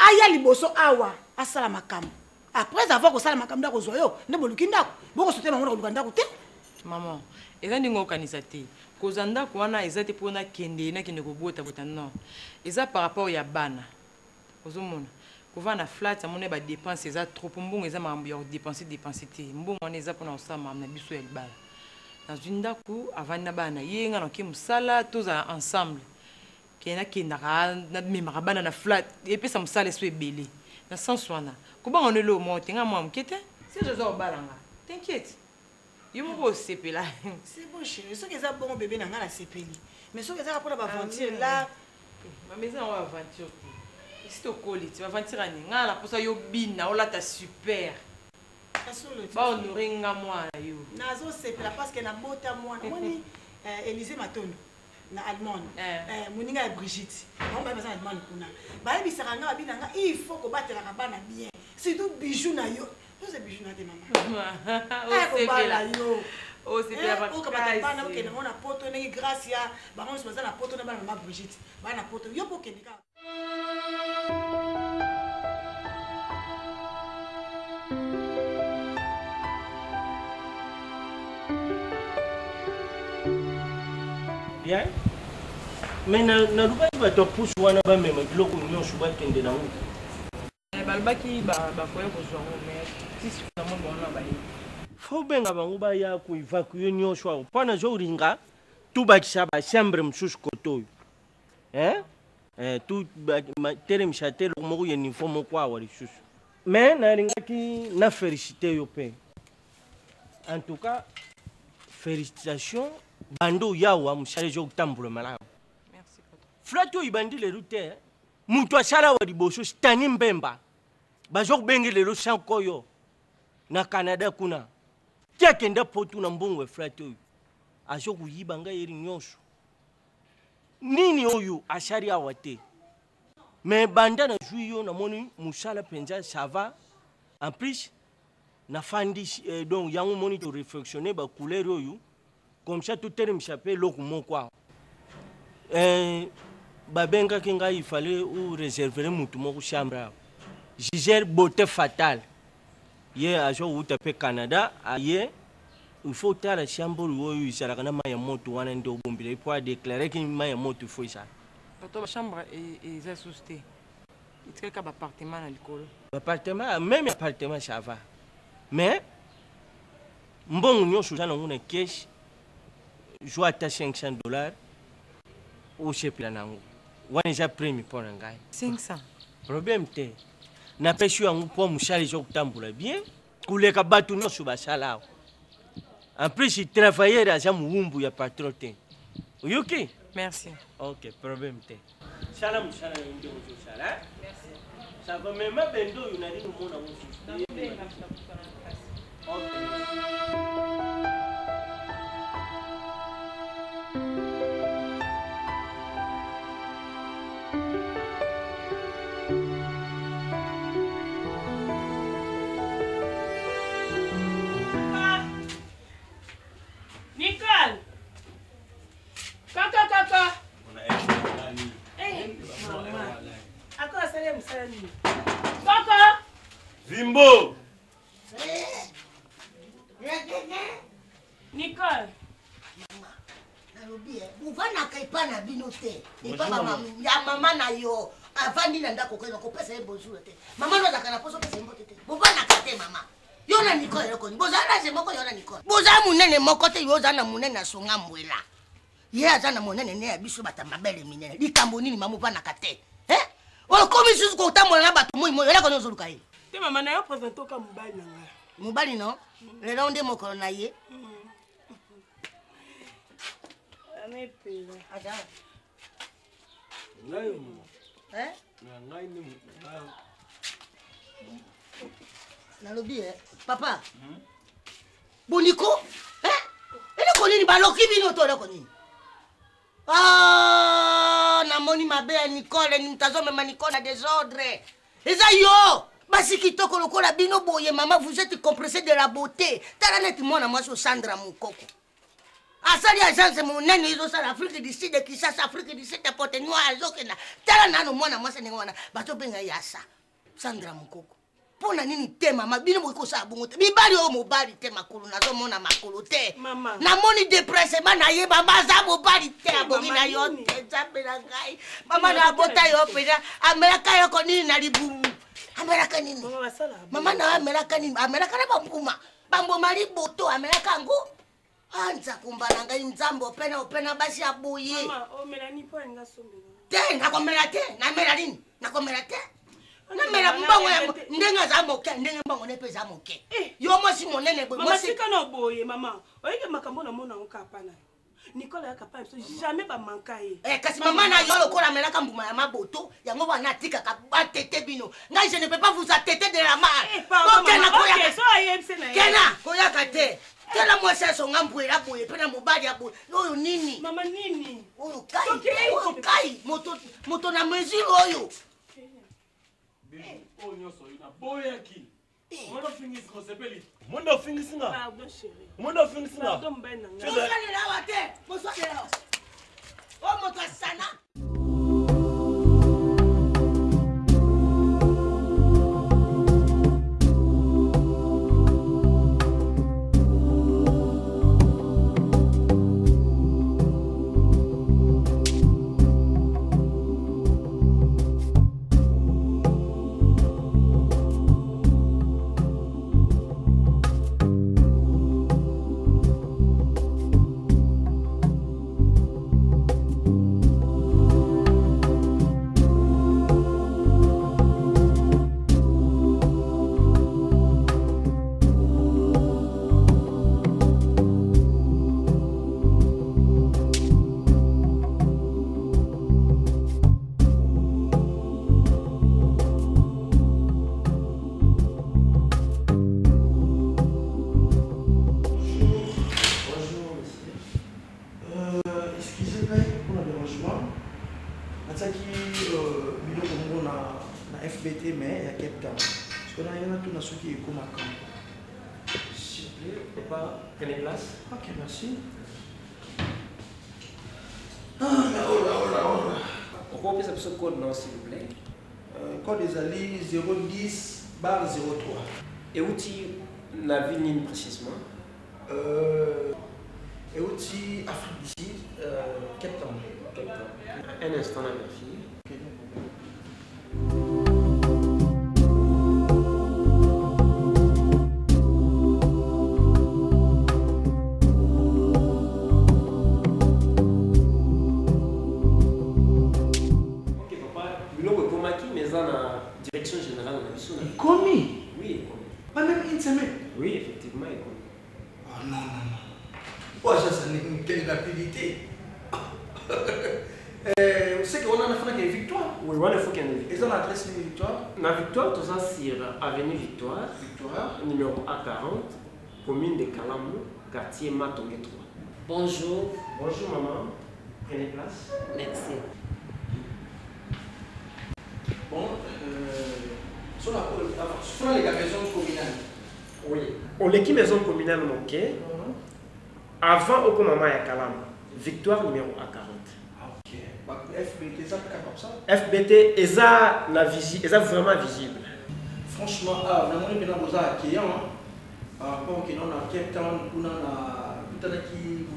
aya liboso awa asala makambo après avoir kosala makambo nde akozwa yo nde boluki ndako bokosote bango na koluka ndako te. Maman eza ndenge okanisa te kozwa ndako wana eza te po nakende nakende kobota bota non eza par rapport ya bana ozomona kovanda na flat amoni ba depense eza trop po mbongo eza makambo ya ko depense depense te mbongo wana eza pona kosala makambo na biso ya libala nazwi ndako avandi na bana na ye nga nake mosala tozala ensemble ke nakendaka namemaka bana na flat epesa mosala eso ebele na sens wana kobanga no eloko moko te nga mwana moke te Serge oza kobala nga t'inquiète yo moko osepela. C'est bon chérie soki eza bongo bebe na nga nasepeli mais soki ezaka pona ba aventure là. Mama eza nango aventure te esi tokoli ti aventure ya nini nga na posa yo bina olata super ba honore nga mwana yo. Nazosepela parce que nabota mwana omoni Elysee Matondo na Allemagne eh. Moninga ya Brigitte bango baye baza na Allemagne kuna bayebisaka nga babi na nga il faut kobatelaka bana bien surtout bijou na yo oza bijou na te mama. Kobala yo. Osepela Okamata bana makasi. okende ngo na poto ndenge grâce ya bango nyonso baza na poto na bana mama Brigitte bana na poto yo mpo okende kaka. Bien. Mais nalobaki bato ya pusu wana bamema biloko nyonso bakende nango. Eh, balobaki bakoya kozwa yango mais ti sikoyo namoni bango na baye. Fo benga bango baya koevacue nyonso awa mpo nazolinga tobakisa bachambre mosusu kote oyo. Hein? Eh, telemisa te eloko moko ya niveau moko awa lisusu. Mais nalingaki na félicité yo mpe. En tout cas, félicitations banda oya awa mosala ezokotambola malamu. Flat oyo ebandi lelo te. Moto asala awa liboso Stani Mbemba baza kobenge lelo Sankoyo na Canada kuna ti akenda poto na mbongo ya flat oyo aza koyiba ngai yeri nyonso nini oyo asali awa te mais banda nazwi yo namoni mosala mpenza ça va en plus nafandi eh, donc yango omoni to réflexionne ba couleur oyo comme ça totelemisa mpe eloko moko awa eh, babengaki ngai il fallait ou réservele motu moko chambre awa gisele beauté fatale ye azowuta mpe canada aye il faut otala chambre oyo ezalaka na mai ya moto wana nde obombela ye mpo adeklaraki mai ya moto ifo ezala Bato ba chambre eza susu te. Etikali kaka ba appartement na likolo. Appartement, même appartement ça va. Mais mbongo nyonso oza nango na caisse, zwa ata 500 dollars osepela nango. Wana eza prime mpo na ngai. 500. Problème te. Napesi yo yango mpo mosala eza kotambola bien koleka bato nyonso basala awa. En plus, travailleur aza mowumbu ya patron te. Oyoki? Merci. Ok, problème te. Sala mosala na yo ndenge ozosala. hein? Merci. Ça va, mais mabende oyo nalingi omona yango lisusu te. Ok. Nicole! Kaka kaka! Eh, mama. Ako asali mosala nini? Kaka! Vimbo! Nicole! Nalobi eh, bovandaka epa na bino te epa ya mama na yo avandi na ndako okenda kopesa ye bonjour te mama no azalaka na poso opesa ye mbote te bovandaka te mama yo na Nicole eloko nini bozala na ze moko yo na Nicole bozala monene moko te yo oza na monene ya songa mbwela ye aza na monene ne ya biso bato ya mabele minene likambo nini mama ovandaka te eh? okomi susu kotambola na bato moi moi eloko nini ozoluka ye te mama na yo présente oka mobali na ngai mobali no lelo nde mokolo na ye Nalobi eh, papa boniko eh? Eloko nini baloki bino to eloko nini? Ah, namoni mabe ya Nicole, moto azomema Nicole na desordre eza yo. Basi kitoko lokola bino boye mama, vous êtes compressé de la beauté. Tala neti mwana mwasi Sandra Mukoko asali agence monene ezosala Afrique du Sud, Kinshasa, Afrique du Sud, Pointe Noire azokenda. Tala nano mwana mwasi ndenge wana bazobenga ye asa Sandra Mukoko. Mpo na nini te mama, bino bokoki kosala bongo te. Mibali oyo mobali te, makolo nazomona makolo te. Namoni depressement na ye mama, aza mobali te, abongi na yo te. Nzambe na ngai, mama na abota yo mpenza, amelaka yoko nini na libumu? Amelaka nini? Mama na yo amelaka nini? Amelaka na bambuma, bambuma liboto amelaka yango. Anza kumba na ngai, nzambe opena opena basi ya boye. Te, nakomela te, namela nini? Nakomela te. Namela mbongo ya ndenge aza moke, ndenge mbongo ne mpe eza moke. Yo mwasi monene boye. Mama sika na boye mama, oyeke makambo na mona ngo kapa na yo. Nicole ayaka pa biso jamais bamanka ye. Eh, kasi mama na yo lokola amelaka mbuma ya maboto yango wana atikaka batete bino. Ngai je ne peux pas vous atteter de la mar. Bokena koyaka. Kena koyaka te. Tala mwasi asonga mbwela boye mpe na mobali ya boye oyo nini? Mama nini? Oyo kai, oyo kai, moto moto na mesure oyo. Oyo nyonso naboyaki. Monde ofingisi nga. Pardon chérie. Monde ofingisi nga. Pardon mobali na ngai. Boswalela awa te, boswalela awa. Oyo moto asana. Bonjour, monsieur. Excusez ngai mpona dérangement natiaki biloko moko na fbt mais ya Cape Town soki naye natuna soki ekomaka. S'il vous plaît, papa, prenez place. Ok, merci. Ah, ola, ola, ola. Okopesa biso code non, s'il vous plaît. Code ezali 010 barre 03. Euti na ville nini précisément? Euti Afrique du Sud, Cape Town. Cape Town. Un instant, na vérifie. Ok, no problème. Ok, papa, biloko ekomaki mais eza na direction générale na biso. Ekomi? Oui, ekomi. Pas même une semaine? Oui, effectivement, ekomi. Oh non, non, non. Oh, ça, ça n'est une telle rapidité. C'est qu'on a fait une victoire. Oui, on a fait une victoire. Ils ont l'adresse de Victoire. Na Victoire, tout ça sur avenue Victoire. Victoire. Numéro A40, commune de Kalamu, quartier Matonge 3. Bonjour. Bonjour maman. Prenez place. Merci. Bon, sur la maison communale. Oui. On l'équipe maison communale manquée. Avant au maman ya Kalamu, Victoire numéro A40. Ah, ok. Bah, FBT, ça comme ça. FBT, eza na visi, eza vraiment visible. Franchement, ah, vraiment, il y a besoin accueillant, hein. Par rapport au on a Cape Town, on a tout un qui,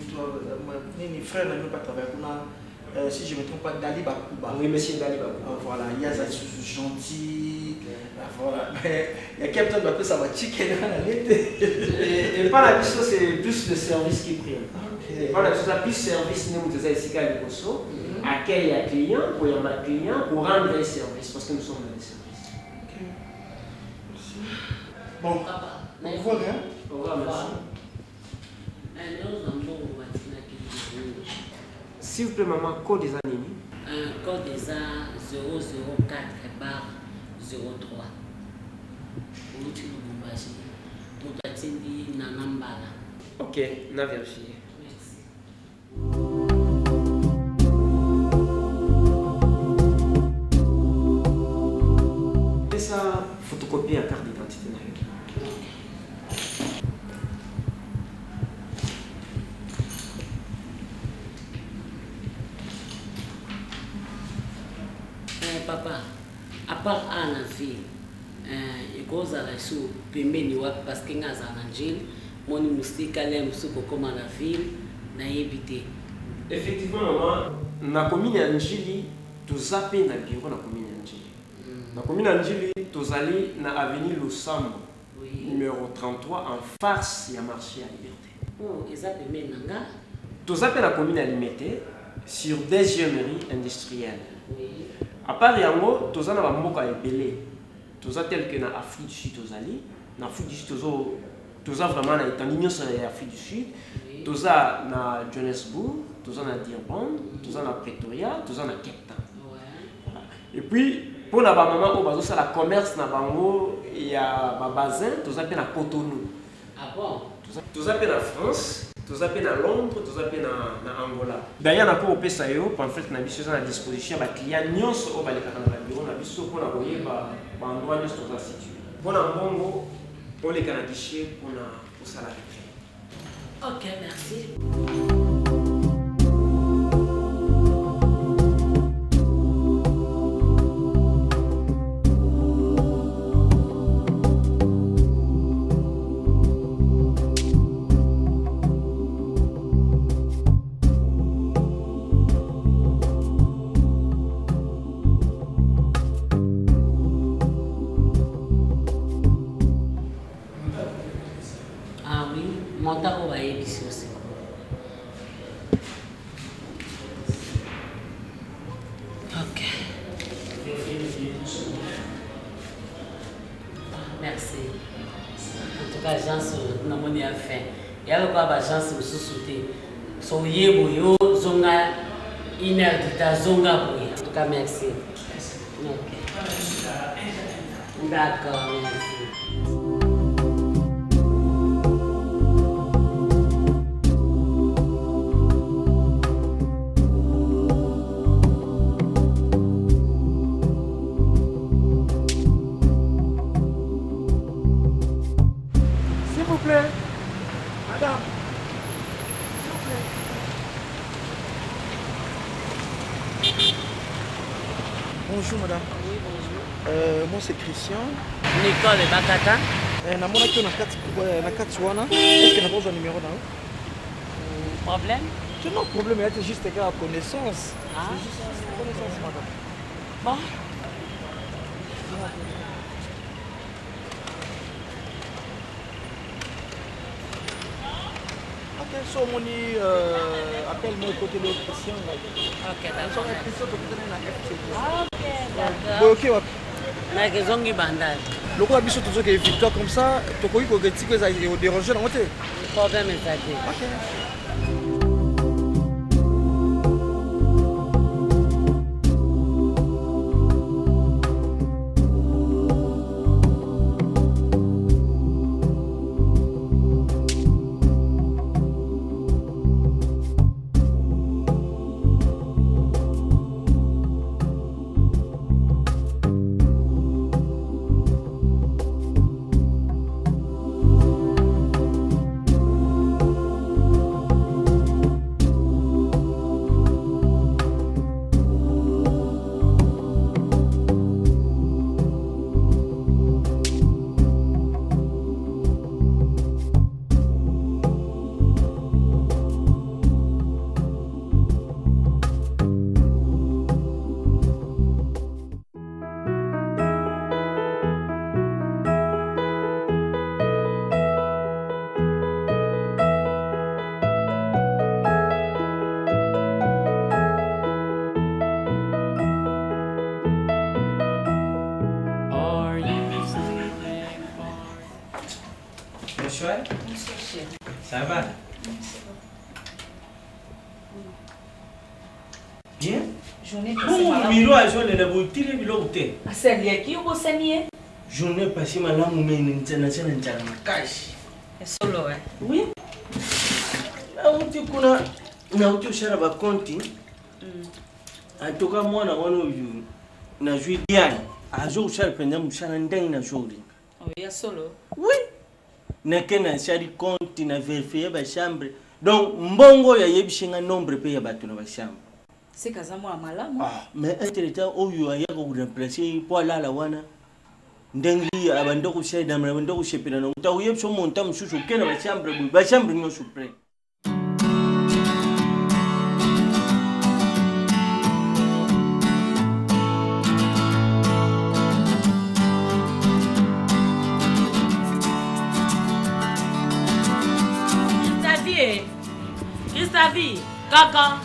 ni frère n'a même pas travaillé, on a, si je ne me trompe pas, Dali Bakouba. Oui, monsieur Dali Bakouba. Ah, voilà, il y a ça gentil. Ah, voilà. Mais il y a Cape Town, après ça va chicken à l'été. Et par la biso, c'est plus le service qui prime. Ok. Et par la biso, c'est plus service, nous, nous avons ici à Liboso, accueil à client, pour y avoir client, pour rendre les services, parce que nous sommes dans les services. Ok. Merci. Bon, Papa, au revoir, hein. Au revoir, merci. S'il vous plaît, maman, code des animes. Code des A 004 barre 03. Outi Lubumbashi. Moto atindi Nana Mbala. Ok, na vérifié. Merci. Pesa photocopie ya carte d'identité na yo. Papa, à part A na ville, ekozala so pembeni wapi parce que nga azala na Njili, moni mosika le mosusu kokóma na ville, nayebi te. Effectivement, maman, na commune ya Njili, toza mpe na bureau na commune ya Njili. Na commune ya Njili, tozali na avenue Lusambo, numéro 33, en face ya marché ya Liberté. Oh, eza pembeni na nga. Toza mpe na commune ya Limete, sur deuxième rue industrielle. À part yango, toza na bamboka ebele. Toza tel que na Afrique du Sud tozali. Na Afrique du Sud toza vraiment na étendue nyonso ya Afrique du Sud. Toza na Johannesburg, toza na Durban, toza na Pretoria, toza na Cape Town. Et puis pour na ba maman oyo bazosala commerce na bango ya ba bazin, toza pe na Cotonou. Ah bon? Toza pe na France, toza pe na Londres, toza pe na Angola. D'ailleurs, na ko opesa yo pamphlet na biso eza na disposition ya ba client nyonso oyo balekaka na ba bureau na biso mpona koyeba ba endroit nyonso toza situé. Mpona mbongo Oleka na guichet mpona kosala retrait. Ok, merci. Ah oui, montant oyo bayebisi yo sikoyo. Ok. Merci. En tout cas, agence namoni ya fin. Ya lokola ba agence mosusu te. So oye boye ozonga une heure du temps zonga boye. En tout cas, merci. Ok. D'accord, merci. S'il vous plaît, madame. S'il vous plaît. Bonjour madame. Oui, bonjour. Euh, moi c'est Christian. Nicole Bakata. Eh, namonaki yo na kati euh, na kati wana est-ce que nakozwa numéro na yo Problème C'est non problème, c'est juste kaka connaissance. Ah. C'est juste connaissance madame. Bon. Ok, so omoni euh, appel moi ekoteli yo Christian ngai. Ok, d'accord. Soki Christian tokutani na FC. Ok, d'accord. Boye oke wapi? Nake ezongi bandal. Lokola biso tozokende victoire comme ça, tokoki koketiko ezali ekoderange nango te. Problème eza te. Ok. Are you sleeping? Bonsoir. Bonsoir, chérie. Ça va Bien. Journée passée Bongo malamu. miro azolela botile biloko te. Asaliaki yo bosani ye Journée passée malamu me naza na nzala makasi. Solo eh. Oui. Nauti kuna nauti kosala bakonti. En tout cas mwana wana oyo nazwi Diane azokosala mpenza mosala ndenge nazolinga. Oya solo. Oui. Nake nasali compte na verifie bachambre donc mbongo oyo ayebisi nga nombre mpe ya bato na bachambre. Seka aza mwana malamu. Mais entre-temps oyo ayaka koremplace ye mpo alala wana ndenge abanda kosalela abanda kosepela nango ntango oyebi so monta mosusu oke na bachambre boye bachambre nyonso plein. Christavi, eh? Christavi, kaka.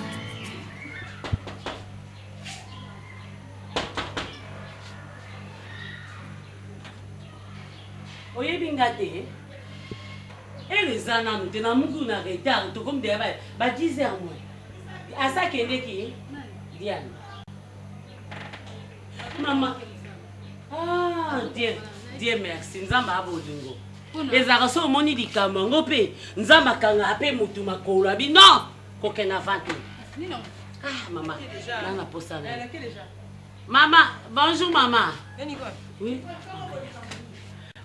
Oyebi nga te ere eza nanu te namuki na retard tokomi deya ba 10 heures moins asa akendeki Diane mama ah Dieu Dieu merci nzambe abolingo ezalaka so omoni likambo yango mpe nzambe akangaka mpe motu makolo abi non kokende avant te ah mama nana posa na ye. mama bonjour mama oui.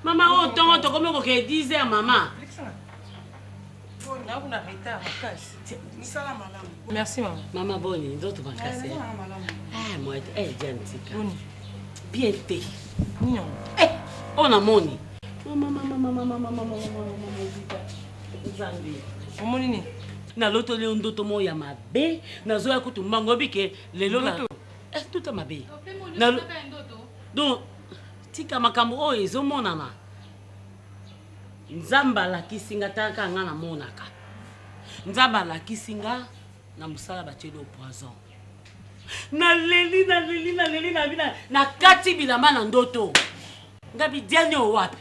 Mama oyo ntongo tokomi kokende 10 heures mama. Merci mama. Mama boni nzoto makasi. Ah moi eh Diane tika. Bien te. Non. Eh on a moni. Mama mama mama mama mama mama mama zita. Nzambe. Omoni nini? Nalotoli yo ndoto moko ya mabe nazoya kutu mbango oyebi ke lelo na eh, ndoto ya mabe. Donc tika makambo oyo ezomonana Nzambe alakisi nga tala kaka nga namonaka Nzambe alakisi nga na mosala batieli yo poison naleli naleli naleli nabi nakati bilamba na ndoto ngabi diane oyo wapi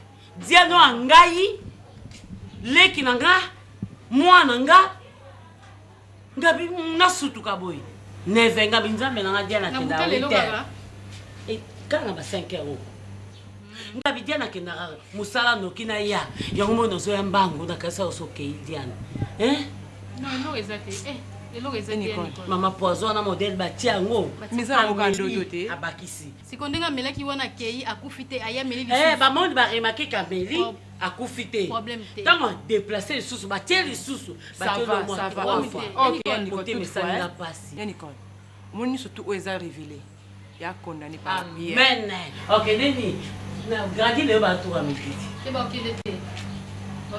diane oyo ya ngai leki na nga mwana nga ngabi nasutuka boye neve ngabi nzambe na nga diane akenda 8 heures kaka na ba 5 heures oyo ngabi diane akendaka mosala noki na ya yango moi nazoya mbangu nakanisa oso okei diane eh? mama poison wana modele batia yango abakisi siko ndenge amelaki wana akei akufi te aye ameli eh, bamoni baremake kameli akufi te ntango adeplace lisusu batie lisusu motema esali nga mpasi omoni nyonso tu oyo eza révélé ya condamné par amen ok nini na grandi lelo batuka mikiti te bakende te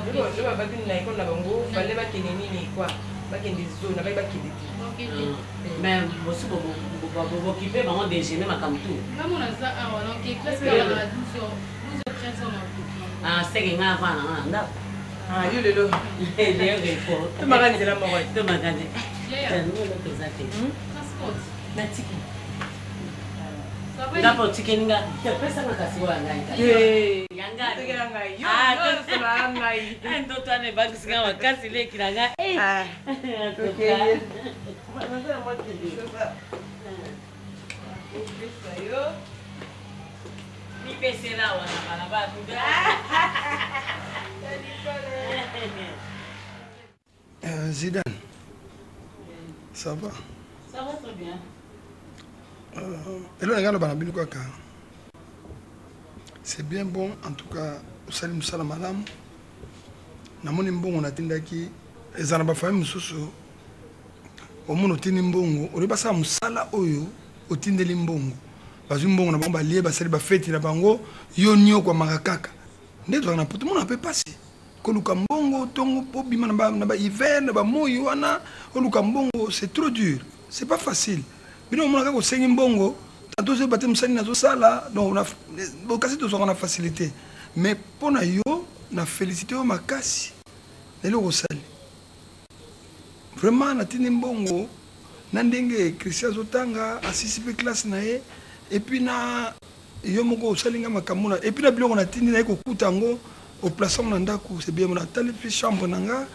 lelo babaki na ekole na bango fale bakende nini kua bakende zone abai bakende te mais bosi bokipe bango déjeuner makambo tu ah, seke ngai avana nanga na ndako ah, yo lelo lelo refo tomaka nzela moko tomaka nzela eloko eza te hmm? natiki nga mpe otikeli nga pesanga kasi oyo ya ngai ah, ndoto wana ebangisi nga makasi leki na nga eh. ah, mipesela awa na balabala Euh, Zidane, ça va Ça va très bien. Euh, eloko na ngai aloba na bino kaka c'est bien bon en tout cas osali mosala malamu namoni mbongo natindaki eza na bafamille mosusu omona otindi mbongo olobi basala mosala oyo otindeli mbongo bazwi mbongo na bango balie basali bafeti na bango yo niokwamaka kaka nde tozalaka na poto mona mpe mpasi koluka mbongo tongo obima na ba hiver na ba moi wana oluka mbongo c'est trop dur c'est pas facile bino omona kaka osengi mbongo tanto ozoyeba te mosali nazosala donc kasi tozwaka na facilité mais mpo na yo na félicité yo makasi na eloko osali vraiment natindi mbongo na ndenge christian azotanga asisi mpe classe na ye epuis na Yo moko osali nga makambo na et puis na biloko natindi naye kokuta yango oplace yango na ndako c'est bien natali mpe chambre na nga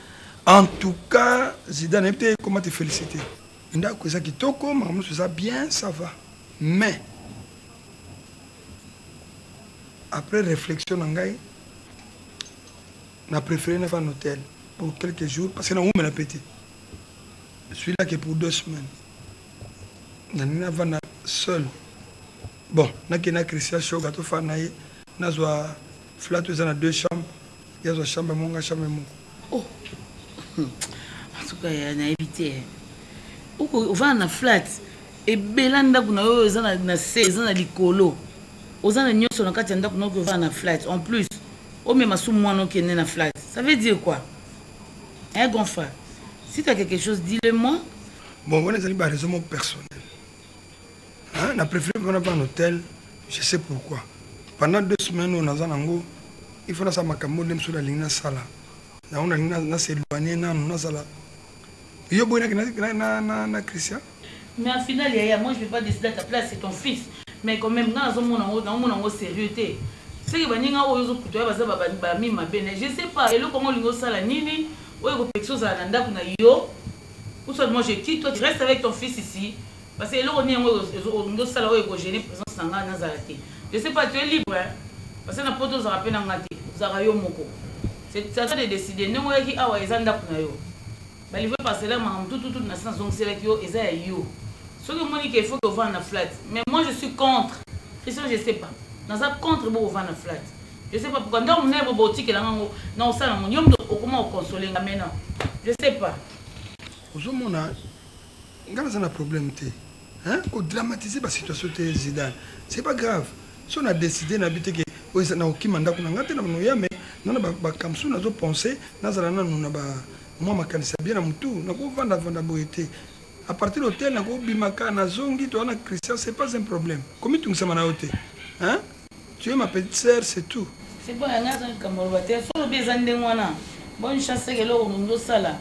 en tout cas Zidane nayebi te comment te féliciter ndako eza kitoko makambo nyonso eza bien ça va mais après réflexion na ngai na préféré na na hôtel pour quelques jours parce que nawumela mpe te je suis là que pour deux semaines nalingi navanda seul Bon, nakende na Christian Shoga tofanda na ye, nazwa flat eza na deux chambres, ye azwa chambre moko nga chambre moko. Oh. En tout cas, nayebi te. Oko ovanda na flat ebela ndako na yo eza na se eza na likolo oza na nyonso na kati ya ndako na yo ovanda na flat en plus omema su mwana okende na flat ça veut dire quoi hein grand frère si tu as quelque chose dis-le moi bon wana ezali ba raison moko personnel Hein, na préféré vraiment pas un hôtel, je sais pourquoi. Pendant deux semaines, on a nango, il faut nasala makambo nde mosusu nalingi nasala. Yango nalingi na s'éloigner nanu nasala. Yo boye na, na, na, na, na Christian? Mais en final, Yaya, moi je ne vais pas décider à ta place, c'est ton fils. Mais quand même, nga nazomona yango, naomona yango sérieux te. Seke baninga oyo ozokuta baza bami mabe na je sais pas eloko yango olingi osala nini oyo ekopekisa ozala na ndako na yo ou soit moi je quitte toi tu restes avec ton fils ici Parce que eloko nini yango olingi osala oyo eko gêner présence na nga nazala te. Je sais pas tu es libre hein. Parce que na poto ozalaka pe na nga te. Ozalaka yo moko. C'est à toi de décider. Ndenge oyaki awa eza ndako na yo. Ba livre parcellaire makambo tout tout tout na se nazongiselaki yo eza ya yo. Soki omoni que il faut que ovanda na flat. Mais moi je suis contre. Christian je sais pas. Naza contre bo ovanda na flat. Je sais pas pourquoi ndako monene bo botikela nga ngo na osala ngo yo moto okoma okonsole nga mais non je sais pas. Ozomona nga naza na problème te hein kodramatiser basituation te Zidane, c'est pas grave. So na décide na bi te ke oyo nakokima ndako na nga te na banoya, mais nana makambo mosusu nazopense, nazala nanu na mwa makanisi ya bien na motu, nakovandavanda boye te. À partir de hôtel nakobimaka, nazongi toza na Christian, c'est pas un problème. Komitungisama na yo te hein, tu es ma petite sœur, c'est tout. C'est bon, yanga aza likambo aloba te. So olobi eza ndenge wana, bonne chance seke eloko olingi osala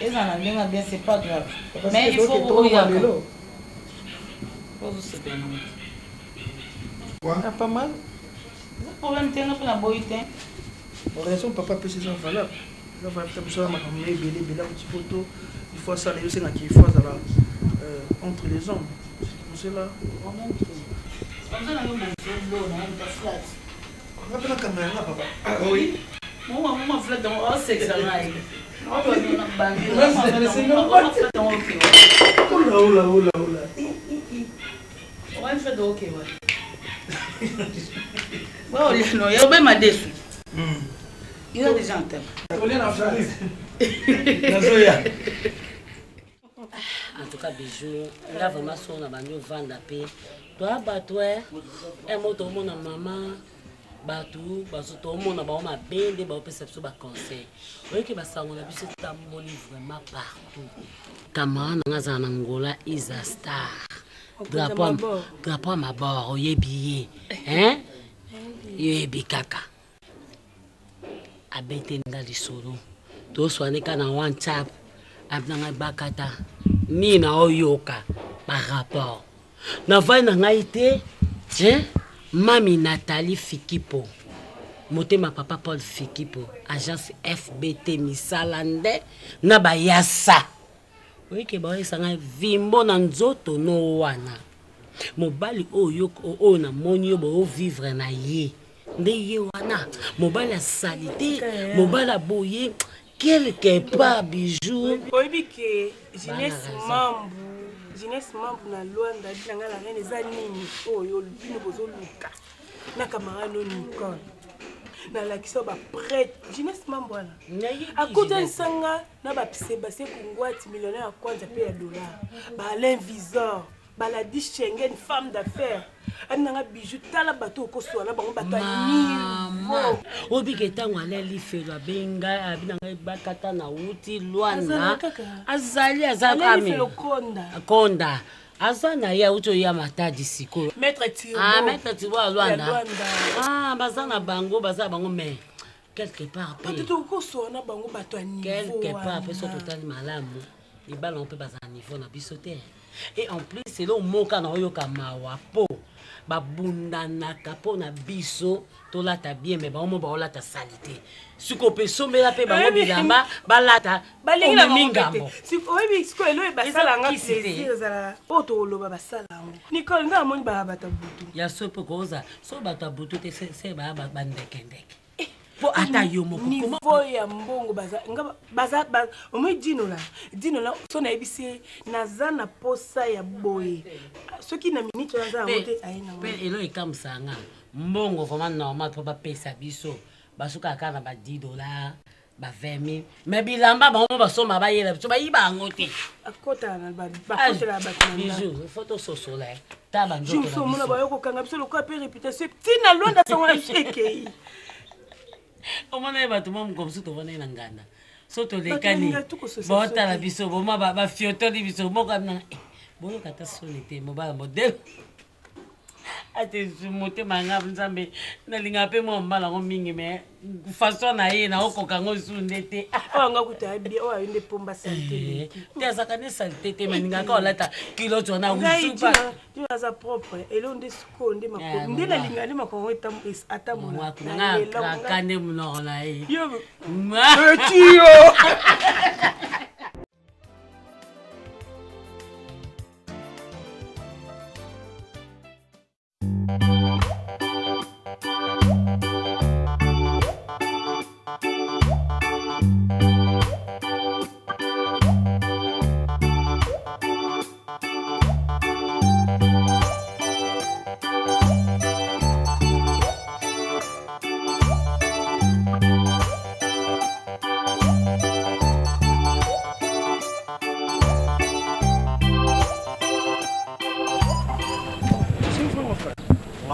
ezala na ndenge ya bien, c'est pas grave, mais il faut oyaka ozosepela nango. Ah, pas mal. Eza problème te, nga mpe naboyi te. Raison papa apesi eza valable. Eza valable te biso makambo na ebele ebele akuti poto. Il faut asala yo osengaki, il faut azala entre les hommes. C'est pour cela. Oza na yo bozolo na yo flat. Nga mpe nakanga yanga papa. Ah oui. Mwa mwa flat yango osekisa ngai. Ola ola ola ola. Ouais, flat ok ouais. Ouais, olia no, ya obe madesu. Il a déjà en tête. Olia na flat. Nazoya. En tout cas, bijou, nga vraiment so na bandi ovanda mpe toya bato e mo tomona mama bato bazo tomona bango mabe nde baopesa biso baconseil. Oyoki basango na biso etamboli vraiment partout. Camarade nanga azala na Ngola, Isa Star, drapeau ya mabor, oyebi ye hein, yoyebi kaka abeteli nga lisolo, toswane ka na WhatsApp, abi na ngai bakata nini na oyoka barapport navandi na ngai te hein? Mami Nathalie Fikipo, motema papa Paul Fikipo, agence FBT misala nde na bayasa oyeke baoyesa ngai vimbo na nzoto no wana mobali oyo oyo namoni yo boovivre na ye nde ye wana mobali asali te, mobali aboye quelque part bijou. Oyebi ke Gines Mambu, Gines Mambu na Luanda abi na ngai la reine eza nini oyo bino bozoluka na camarade no Nicole, nalakisa yo baprêtre Gines Mambu wana akutanisa nga na basebastien Kungwati, millionnaire ya kwanza mpe ya dollar, baalain Visor, baladi Schengen, femme d'affaires. Abi nanga bijou, tala bato okoswana na bango, bato ya niveau. Obike ntango alali felo abenga abi na ngai bakata na wuti Lwana azali azalifelo konda konda aza na ye auti oya Matadi sikoyo. Maître Tirbo. Ah, maître Tirbo ya Lwanda. Ah, baza na bango, baza na bango, mais quelque part pe bato tokoswana na bango bato ya niveau quelque part pe so totali malamu mibala yango mpe baza na niveau na biso te. Et en plus eloko moko na oyoka mawa mpo babundanaka mpo na biso tolata bien, mais bango mo baolata sali te. Sikoyo mpe esombela mpe bango bilamba balata balingi na omemi bango ngambo. te. Oyebi sikoyo eloko basalanga kisi te. plaisir ezala oyo tokoloba basala yango Nicole nga amoni baya bato ya butu. Ya so mpe koza so bato ya butu te, se baya bandekendeke mpo ata yo moko niveau ya mbongo baza nga baza omoi dinola dinola so nayebisi ye naza na posa ya boye, soki na minute oyo aza yango te aye nango. Mpe elo ekamwisaka nga mbongo vraiment normal mpo bapesa biso basukaka kaka na ba 10 dollars, ba 20 000, mais bilamba bango basomba bayela biso bayiba yango te. Akotala na bakotela bato na ndako. Bijou, faut tososola ta banzoto jour so na omona biso. bayo kokanga biso lokola mpe réputation ntina Lwanda sango na biso ekei. Omona ye bato mwa moko mosusu tovanda ye na nganda so Bato tolekani balinga tu kososa baotala biso te. Biso boma bafiotoli biso moko abinanga boyoka ata soni te mobala modele ate motema nga Nzambe nalingaka mpe mwa mobala yango mingi, mais façon na ye naokoka yango lisusu nde te. Oyo anga kuta ya bien, oyo ayo nde pomba saleté. Te, azalaka nde saleté te, mais ningaka olata culotte wana Ngai usupa. Dino aza propre elo nde sikoyo nde makolo nde nalinga nde makolo atambola. Nga kraka nde monoko na ye. Yo Tio.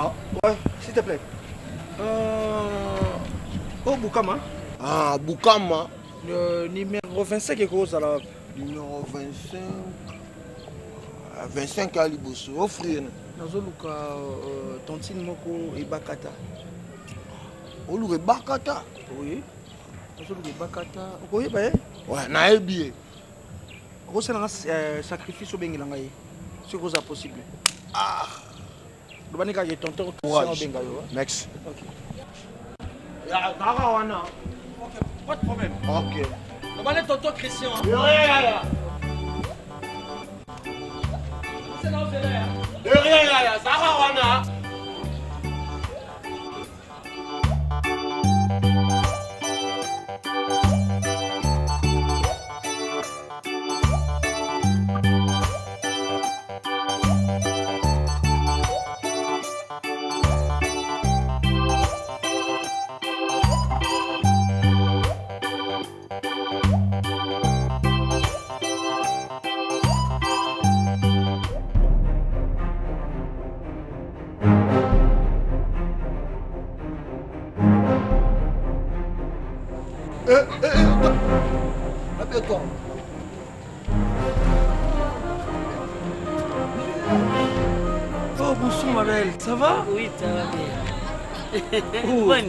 Ah. Ouais, s'il te plaît. Euh, oh, Bukama. Ah, Bukama. Le numéro 25 ekozala wapi? Numéro 25. 25 ya liboso ofrire nazoluka euh, tontine moko ebakata oluka ebakata oui nazoluka ebakata okoyeba ye ouais, nayebi ye okosala nga euh, sacrifice obengela ngai ye soki oza possible ah. lobani kaka tonton Christian obenga yo merci okay. kaka wana pas de problème ok lobani tonton Christian De rien yaya De rien yaya zaka wana Eh, eh, eh, Rappelle-toi. Oh, bonsoir ma belle, ça va Oui, ça va bien. Oh, Bonne.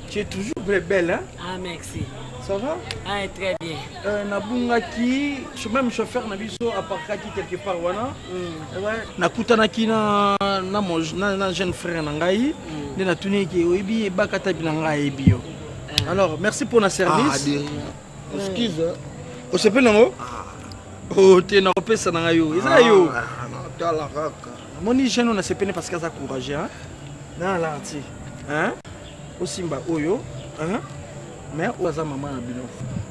Tu es toujours très belle, hein Ah, merci. Ça va Ah, très bien. Euh, nabungaki même chauffeur na biso aparkaki quelque part wana mm. ouais. nakutanaki na, na, mon, na, na jeune frère na ngai mm. nde natuni eke oyebi ebakata bi na ngai ayebi yo mm. alors merci pour na service ah, de rien. excuse mm. osepeli nango ah. oh, te nakopesa na ngai yo eza yo ah, natala kaka namoni jeune oyo nasepeli parce que aza courage hein? na alarti hein? osimba oyo hein? mais oyo aza mama na bino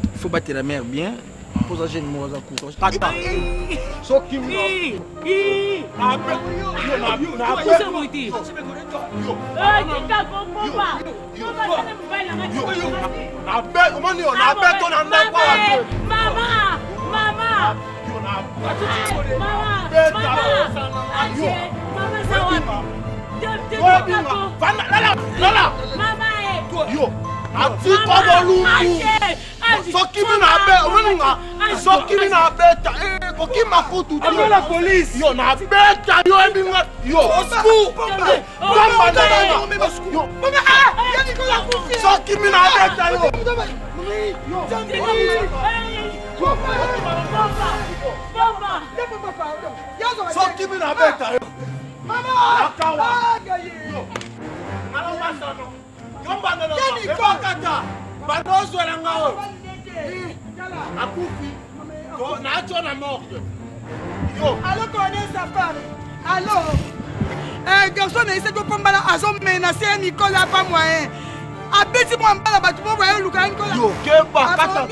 il faut batela mère bien mpo oza jeune moko aza courage soki omoni yo nabeto na ndako mama mama yo atika bolumbu soki mi na be omoninga soki mi na beta eh, kokima kutu te la police yo na beta yo ebinga yo soki mi na beta yo soki mi na beta yo nakawa yo bandozwela nga oyo akufi naatyo na morgue yo alo kone safari alo eh, garçon na ye seki opombala azomenase ye mikolo ya pa moyen abeti mwa mbala bato mo boye oluka ye nikola keba kata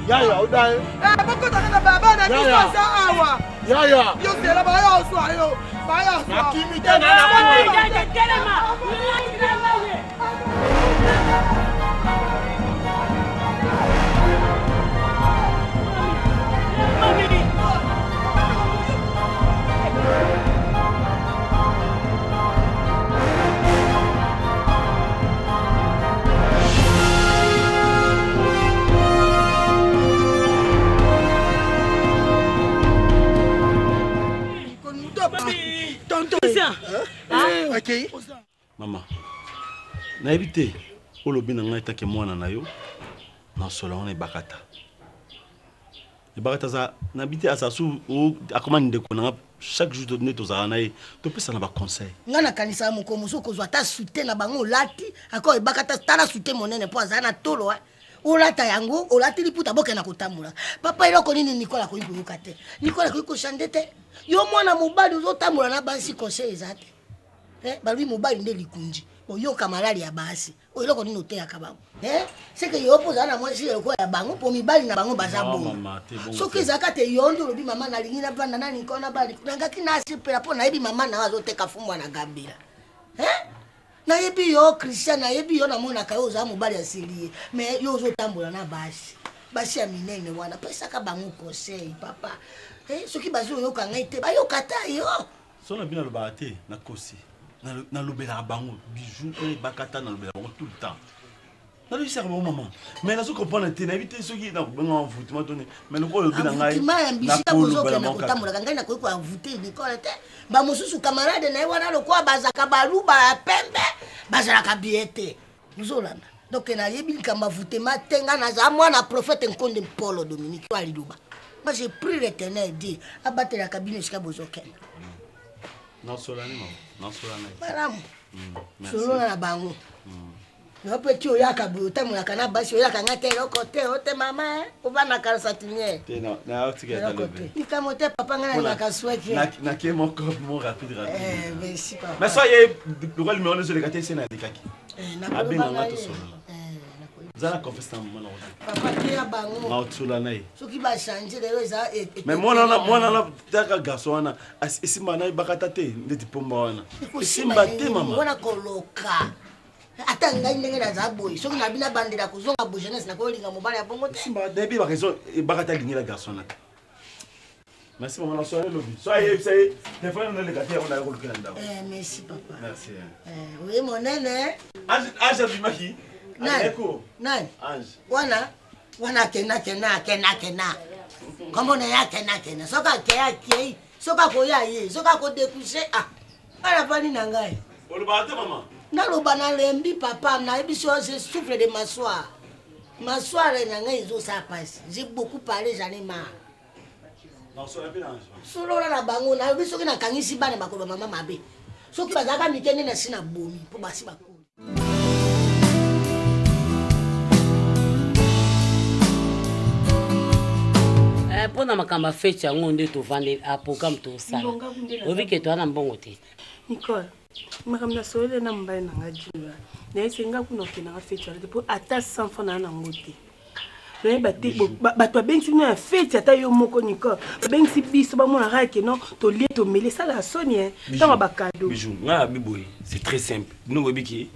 yaya odaye eh, bokotaka na baba na biso aza awa yaya yo zela baya ozwa yo baya ozwa nakimi te na telema Mama, nayebi te olobi na ngai take mwana na yo na solo wana ebakata ebakata aza nayebi te aza su akoma ndeko na nga chaque jour nde tozalaka na ye topesana baconseil ngai nakanisaka mokolo mosusu okozwa ata sute na bango olati ako ebakata tala sute monene mpo azala na tolo eh. olata yango olati liputa bokenda kotambola papa eloko nini nikola akoki koyoka te nikola akoki koshande te yo mwana mobali ozotambola na basi conseil eza te eh, balobi mobali nde likunji boyoka malali ya basi oyo eloko nini oteyaka bango eh, seke yo mpo ozala na mwasi lokola ya bango mpo mibali na bango baza bongo soki ezalaka te yo nde olobi mama nalingi navanda na linko na bali nangaki nasepela mpo nayebi mama na yo azoteka fumbwa na gambela eh? nayebi yo christian nayebi yo namonaka yo ozala mobali ya serie mais yo ozotambola na basi basi ya minene wana pesaka bango conseil papa eh, soki bazoyoka ngai te bayoka ta yo so na bino alobaka te nakosi Nalobelaka bango bijou na ebakata, nalobelaka bango tout le temps, nalobisaka bango mama, mais nazo comprendre te, nayebi te soki nakobenga envoûtement to nini, mais lokola olobi na ngai, envoûtement ya bisika nakolobela bozokenda bango kaka. Kotambolaka ngai nakoki koenvoûte Nicole te. Bamosusu camarade na ye wana, lokola bazalaka baluba ya pembe, bazalaka bien te. Ozolanda? Donc nayebi likambo envoûtement te. Ngai nazala mwana prophète Nkonde Mpolo Dominique oyo aliloba. Moi, j'ai pris l'Éternel, dit abatelaka bino esika bozokenda. Nasola ne mama, nasola na ye. Malamu. Merci. Solola na bango. Yo mpe ti oyaka boye, otambolaka na basi, oyaka nga te, eloko te o te mama, eh, ovandaka na satiniere. Te, naotika Eloko ata te, likambo te papa, ngai nalingaka sweke. Nake moko mo rapide rapide. Eh, merci papa. Mais so aye lokola numero ezoleka te, ese nalekaki. Nakoloba abenga na nga ye. tosolola, za na confiance na mama na Papa, teya bango. Naotola na ye. Soki bachange lelo eza Mais mwana wana, mwana wana taka garçon wana esimba na ebakata te, ndeti pomba wana esimba te mama. Wana koloka ata ngai ndenge naza boye, soki na bino abandela kozonga bo jeunesse, nakolinga mobali ya bongo te. Esimba, nayebi baraison ebakata alingela garçon wana te. Merci mama, na soirée lobi so ayebisa ye telefone naleka te, yango naye kolukela ndako. Eh, merci papa. Merci. Eh, oye monene. Ange, Ange abimaki. Nani? Aleko. Nani? Ange. Wana wana akenda kenda akenda akenda, kombo na ye akenda akenda. Soki akei akei, soki akoya ye, soki akodekuse ah ngai navandi na ngai. Olobaka te mama. Naloba nalembi papa, nayebi so je souffle de mâchoire, mâchoire na ngai ezosala mpasi. J'ai beaucoup parlé, j'en ai marre. Nasola mpe na Ange. Solola na bango. Nayebi soki nakangisi bana, bakoloba mama mabe. Soki bazalaka mike nde nasi na bomi mpo basi bakoli. Eh, mpo na makambo ya feti yango nde tovandeli a programme tosala. Mbongo nde naza. Oyebi ke toza na mbongo te. Nicole, makambo nasololi na mobali na nga Junior, nayesi nga kuna okendanga feti wana te, mpo ata 100 franc naa nango te. Nayeba te bato babengisi bino ya feti, ata yo moko Nicole, babengisi biso, bamonaka ke non, tolie tomeli, esalaka soni e ntango ya bakado. Bijou, ngai abi boye, c'est très simple. Bino boyebi ke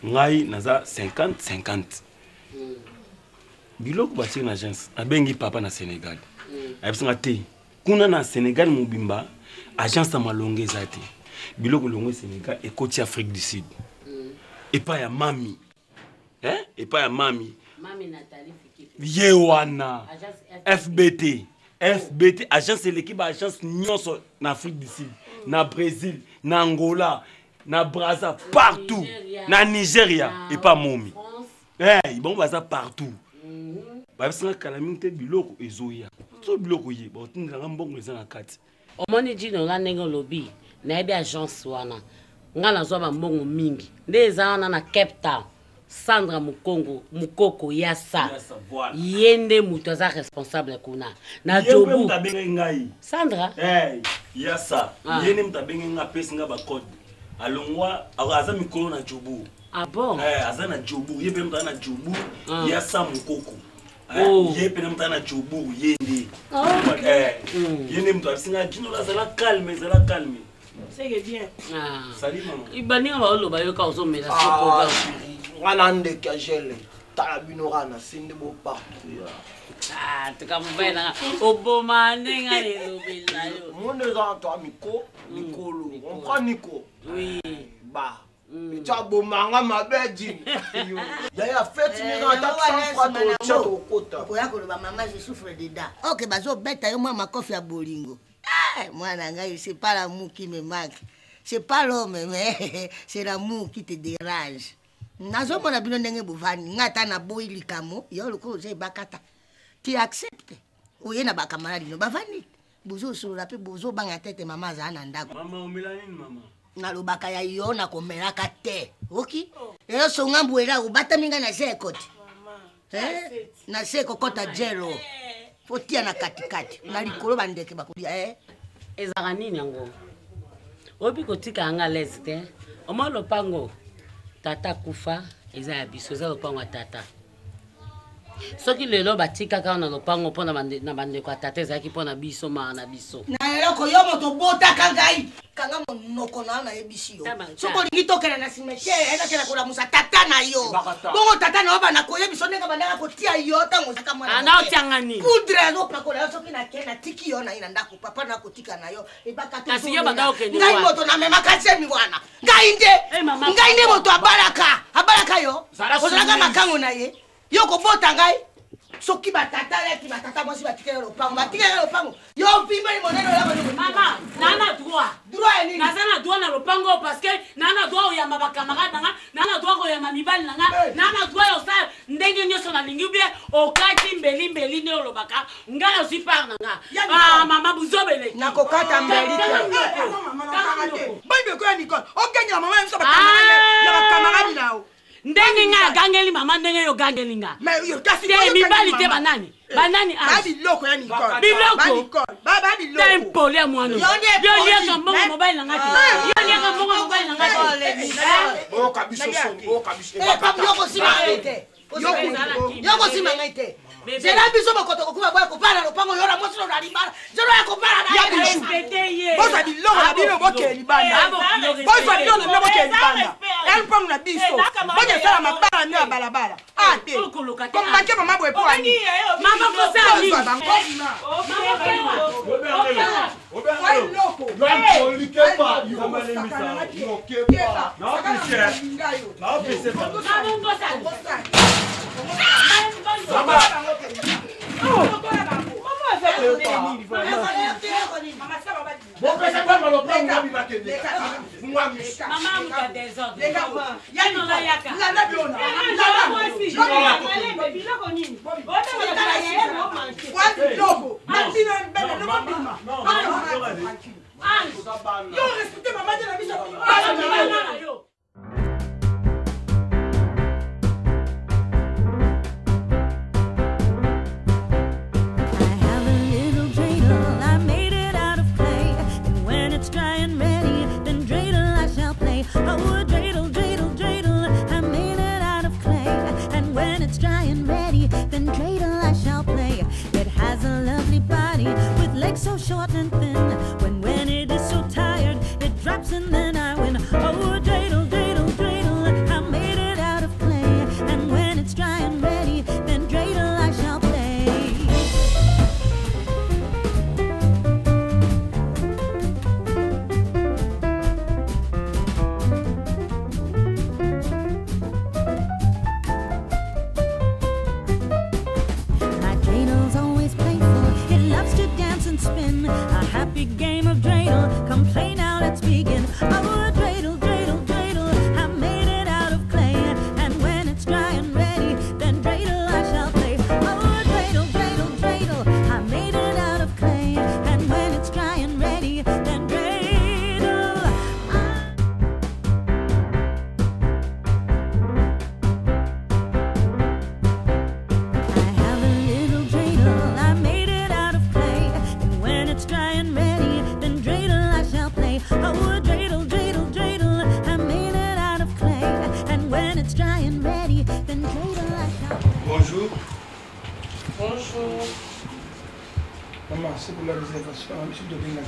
ngai naza 50 50. Biloko batie na agence, nabengi papa na Sénégal, ayebisanga te kuna na Sénégal mobimba agence ya malonga eza te. Biloko elongo Sénégal ekoti Afrique du Sud epai ya mami, eh? Epai ya mami. Mami Nathalie Fikifi. Ye wana. Agence FBT, FBT agence eleki baagence nyonso na Afrique du Sud, na Brésil, na Angola, na Braza, partout. Nigeria. Na Nigeria. Na epa momi. France. Eh, bango baza partout. Bayebisinga kala mingi te biloko ezoya. So biloko ye baotindelanga, mbongo eza na kati. Omoni Jino, nga ndenge olobi, nayebi agence wana. Nga nazwa bambongo mingi nde eza wana na Cape Town. Sandra Mokongo Mokoko Yasa. Yasa, voilà. Ye nde moto aza responsable kuna na Ye mpe Jobu. moto abengaki ngai. Sandra. Hey, yasa. Ah. Ye nde moto abengi ngai, apesi ngai bacode. Alongwa, aza mikolo na Jobu. Ah bon? Eh, aza na Jobu, ye mpe moto aza na Jobu. Ah. Yasa Mokoko. Eh, Oh. ye mpe na moto aza na Jobu, ye nde. Ah, ok. Eh, ye nde moto abisi ngai: Jino, azala calme, ezala calme. C'est bien. Ah. Sali mama. Baninga baoloba yo ka ozomela so Ah, programme. chéri, nga na ndeke ya gele, tala bino kaka na se nde bopartout ya. Ah, tuka mobali nanga oboma ndenge elobeli na yo. Monde eza to miko mikolo, comprend Nico? Oui. Ba eti abomanga mabe dini yaya feti nini, ata 100 francs totia tokota. Okoya koloba mama je souffre dedans, ok, bazobeta yo mwa makofi ya bolingo. Eh, mwana ngai, c'est pas l'amour qui me manque, c'est pas l'homme, mais c'est l'amour qui te dérange. Nazomona bino ndenge bovandi, ngai ata naboyi likambo yo, lokola oza ebakata, tu accepte, oye na bakamaradi no bavandi, bozosolola mpe bozobanga tete mama azala na ndako. Mama, omela nini mama? Nalobaka ya yo, nakomelaka te. Oki lelo songa mbwela obatami ngai na se ekoti. Eh, na se ekokɔta jelo, fotia na katikati na likolo, bandeke bakolia, eh. Ezalaka nini yango? Oyebi kotika yanga lese te. Omoi lopango tata akufa eza ya biso, eza lopango ya tata. Soki lelo batikaka na lopango mpo na bandeko ya tata, ezalaki mpo na biso, maa na biso. Na eloko yo moto obotaka ngai, kanga monoko na yo, nayebisi yo. Soki olingi tokenda na cimetière, nakenda kolamusa tata na yo. Bongo tata na yo banda koyebiso ndenge bandaka kotia yo ntango ozaka mwana Ah, na moke. otianga nini? Poudre azopakola yo. Soki nake natiki yo na ye na ndako, papa nakotika na yo ebaka. Kasi yo banda okende ngai wapi? moto namemaka zemi wana. Ngai nde ngai nde moto abalaka abalaka yo ozalaka makango na ye yo kobota ngai soki batata leki batata mwasi batikela lopango batikela lopango yo vimbeli monene olako mama naa na droit droit ya nini naza na droit na lopango oyo parce que naa na droit oyamba bacamarade na nga naa na droit koyamba mibali na nga naa na droit ya osala ndenge nyonso nalingi ubie okati mbeli mbeli nde olobaka nga nazwi part na nga ah, mama buzobele nakokata mbeli te boyi beko ya nicole ogengela mama ya biso ya bacamarade na yo ndenge nga agangeli mama ndenge yo ogangeli nga te mibali te banani eh, banani biloko ya nicole biloko te mpoli ya mwana yo liaka mbongo mobali na nga te ah. yo liaka mbongo mobali na nga te yo kosima ngai te zela biso mokoto kokuma boya kobala lopango yo na mwasi na libala zelo ya kobala ya bijou bozwa biloko na bino bokele libanda bozwa biloko na bino bokele libanda ya lopango na biso boke esala mabala nde ya balabala a te komake mama boye po ani bozwa bango Yo respecte mama te na biso. I have a little dreidel, I made it out of clay. And when it's dry and ready, then dreidel I shall play. Oh, dreidel, dreidel, dreidel, I made it out of clay. And when it's dry and ready, then dreidel I shall play. It has a lovely body with legs so short and thin. When when it is so tired, it drops and then I win. Oh, dreidel, dreidel, dreidel, I made it out of clay. And when it's dry and ready, then dreidel I shall play. My dreidel's always playful. It loves to dance and spin. A happy game of dreidel. Come play now, let's begin. Oh, dreidel, dreidel, dreidel. I made it out of clay. And when it's dry and ready, then dreidel I shall play. Oh, dreidel, dreidel, dreidel. I made it out of clay. And when it's dry and ready, then dreidel. I have a little dreidel, I made it out of clay. And when it's dry and ready, then dreidel I shall play. Oh, dreidel, dreidel, dreidel, I made it out of clay. And when it's dry and ready, then dreidel I shall play. Bonjour. Bonjour. Maman, c'est pour la réservation. Monsieur Dobingaki.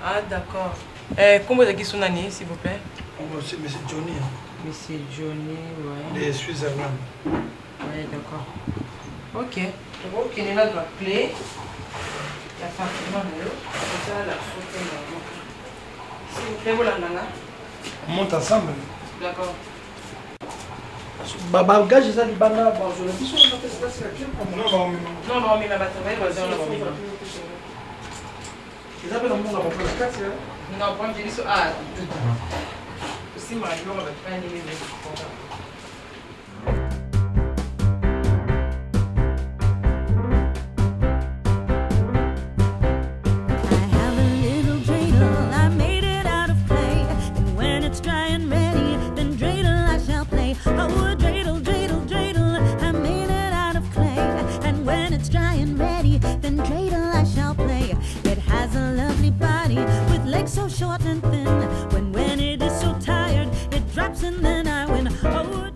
Ah, d'accord. Eh, kombo ezalaki so nani, s'il vous plaît Oh, c'est Monsieur Johnny. hein, Monsieur Johnny, ouais. De Switzerland. Ouais, d'accord. Ok. tokokende nazwa clé ya appartement na yo kosala la sote na yango. S'il vous plaît, bolanda nga. On monte ensemble. D'accord. Bagage eza libanda bazwela biso Non, baomema. Non, baomema batravaille baza wana baomema. Eza mpe na mbongo ya papa na kati. Non, prendre biso ah. Osimaka biloko bato bani ndenge I have a little dreidel, I made it out of clay. And when it's dry and ready, then dreidel I shall play. Oh, dreidel, dreidel, dreidel, I made it out of clay. And when it's dry and ready, then dreidel I shall play. It has a lovely body with legs so short and thin. When when it is so tired, it drops and then I win. Oh,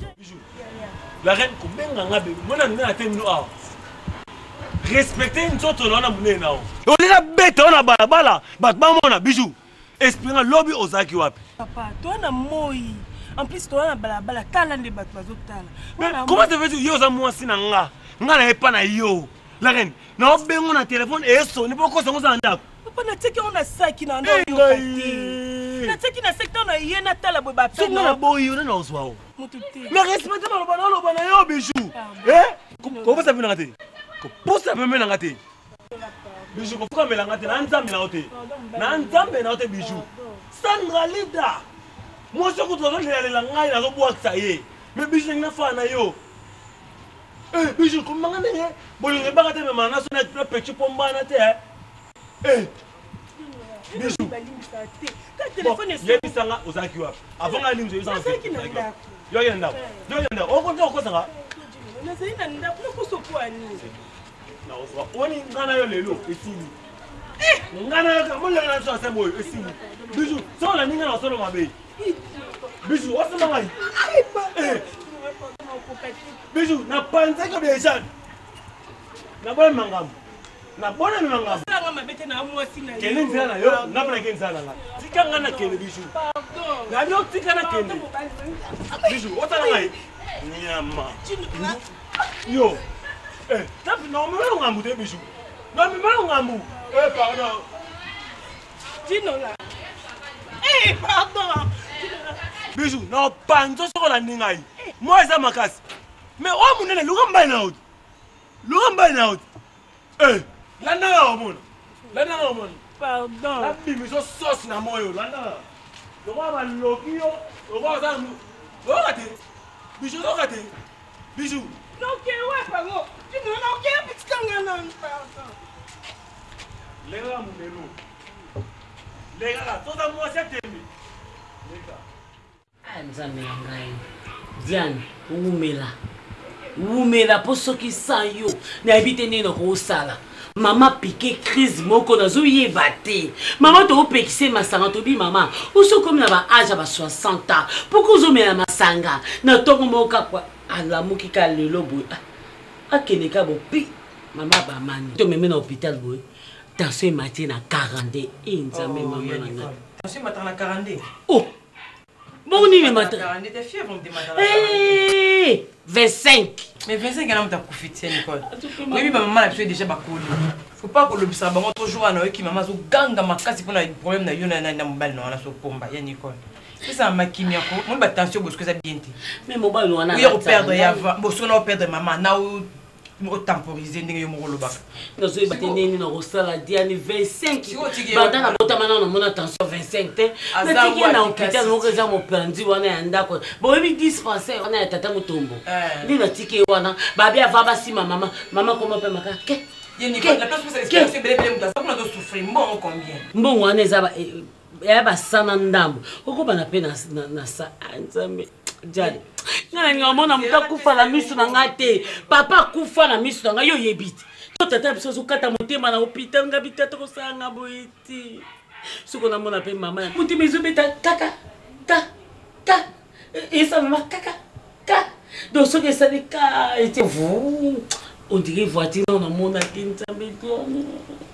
La reine kobenga nga bebe mwana nde na temi no awa respecte nzoto na wana monene na yo olela beta yo na balabala bato bamona bijou esprit nga lobi ozalaki wapi papa toa na moi en plus toa na balabala tala nde bato bazotala comment te fait yo oza mwasi na nga nga na epa na yo la reine naobengo na telefone esoni mpo okosa ngo oza na ndako papa natiaki yango na saki na nda oyoka te. te. Natiaki na secteur na ye natala boye bape. Soki nga naboyi yo, nani akozwa yo? Motu te. Mais respecte maloba na oloba na yo, Bijou. Eh? Koposa pembe na nga te. Koposa pembe na nga te. Bijou, kofukamela nga te. Na nzambe na yo te. Na nzambe na yo te, Bijou. Sandra Lida. Mwasi okutu azolelalela ngai nazobwakisa ye. Mais Bijou ndenge nafana na yo. Eh, Bijou, komanga ndenge bolingo ebaka te memana na so na pechi pombana te. Eh. Bijou. Yebisa nga ozalaki wapi? Avant nga limbisa yebisa nga. Nazalaki na ndako. Yo na ndako. Yo na ndako. Okonza okosa nga. Nazali na ndako nakosa mpo ya nini? Nakozwa oni nga na yo lelo esili. Nga na yo molela na biso asembo oyo esili. Bijou, soki olandi nga na osolo mabe. Bijou, osomba ngai. Bijou, napanzaki deja. Naboyi mangambo. Nabonami mangambo. Kende nzela na yo, nga mpe nakende nzela na nga. Tika nga nakende Bijou. Nabi otika nakende. Bijou, otala ngai. Nyama. Yo. Eh, tapi na omema ngambo te Bijou. Na omema ngambo. Eh, pardon. Dinola. Eh, pardon. Bijou, na opanzo soko olandi ngai. Moi eza makasi. Mais oyo monene luka mobali na yo. Luka mobali na yo. Eh, landa nga omona. Landa nga omona. Pardon. Nabimiso sauce na moyo, landa nga. Lokola baloki yo, lokola oza oyoka te. Bijou oyoka te. Bijou. Noke wapi yango? Dinola, noke wapi tika nga nanu, pardon. Leka mumelo. Leka, toza mwasi ya tembe. Leka. Ah, nzambe na ngai diane wumela wumela mpo soki sans yo nayebi te ndenge nakosala mama pike crise moko nazoyeba te mama toopekise masanga tobi mama osi okomi na baage ya ba 60 ans mpoka ozomela masanga na ntongo moko kaka alamuki ka lelo boye ah, akende ka bopi mama bamani tomemi na hôpital boye tension emati na 42 e nzambe mama na ngai tension emataka na 42 oh bongo nini emata 25 mais 25 yana moto akufi te nicole oyebi bamama na biso déjà bakoli faut pas kolobisaka bango toujours wana oyoki mama azoganga makasi mpona problème na yo na mobali na wana sopomba ya nicole pesa mama kimia ko moni batension bosiko eza bien te mais mobali wana oya koperdre ya bosiko na operdre mama na otemporize ndenge yo moko olobaka nazoyeba te ndenge nini nakosala diane 25 banda nabotama nano namona tension 25 te natiki ye na hôpital moko eza mopanzi wana ya ndako boyebi dispensaire wana ya tata motombo eh. nde natiki ye wana babi ava basima mama mama koma mpe maka ke mbongo wana eza ya basana ndambo okobana mpe na sa ah, nzambe jali ngai nalinga omona moto akufa na miso na ngai te papa akufa na miso na ngai yo oyebi te to tata biso azokata motema na hôpital ngai bitata kosala nga boye te soki onamona mpe mama motema ezobeta kaka ka ka esalama kaka ka donc soki esali ka ete vu on dirait voiture nao namonaki nzambe diane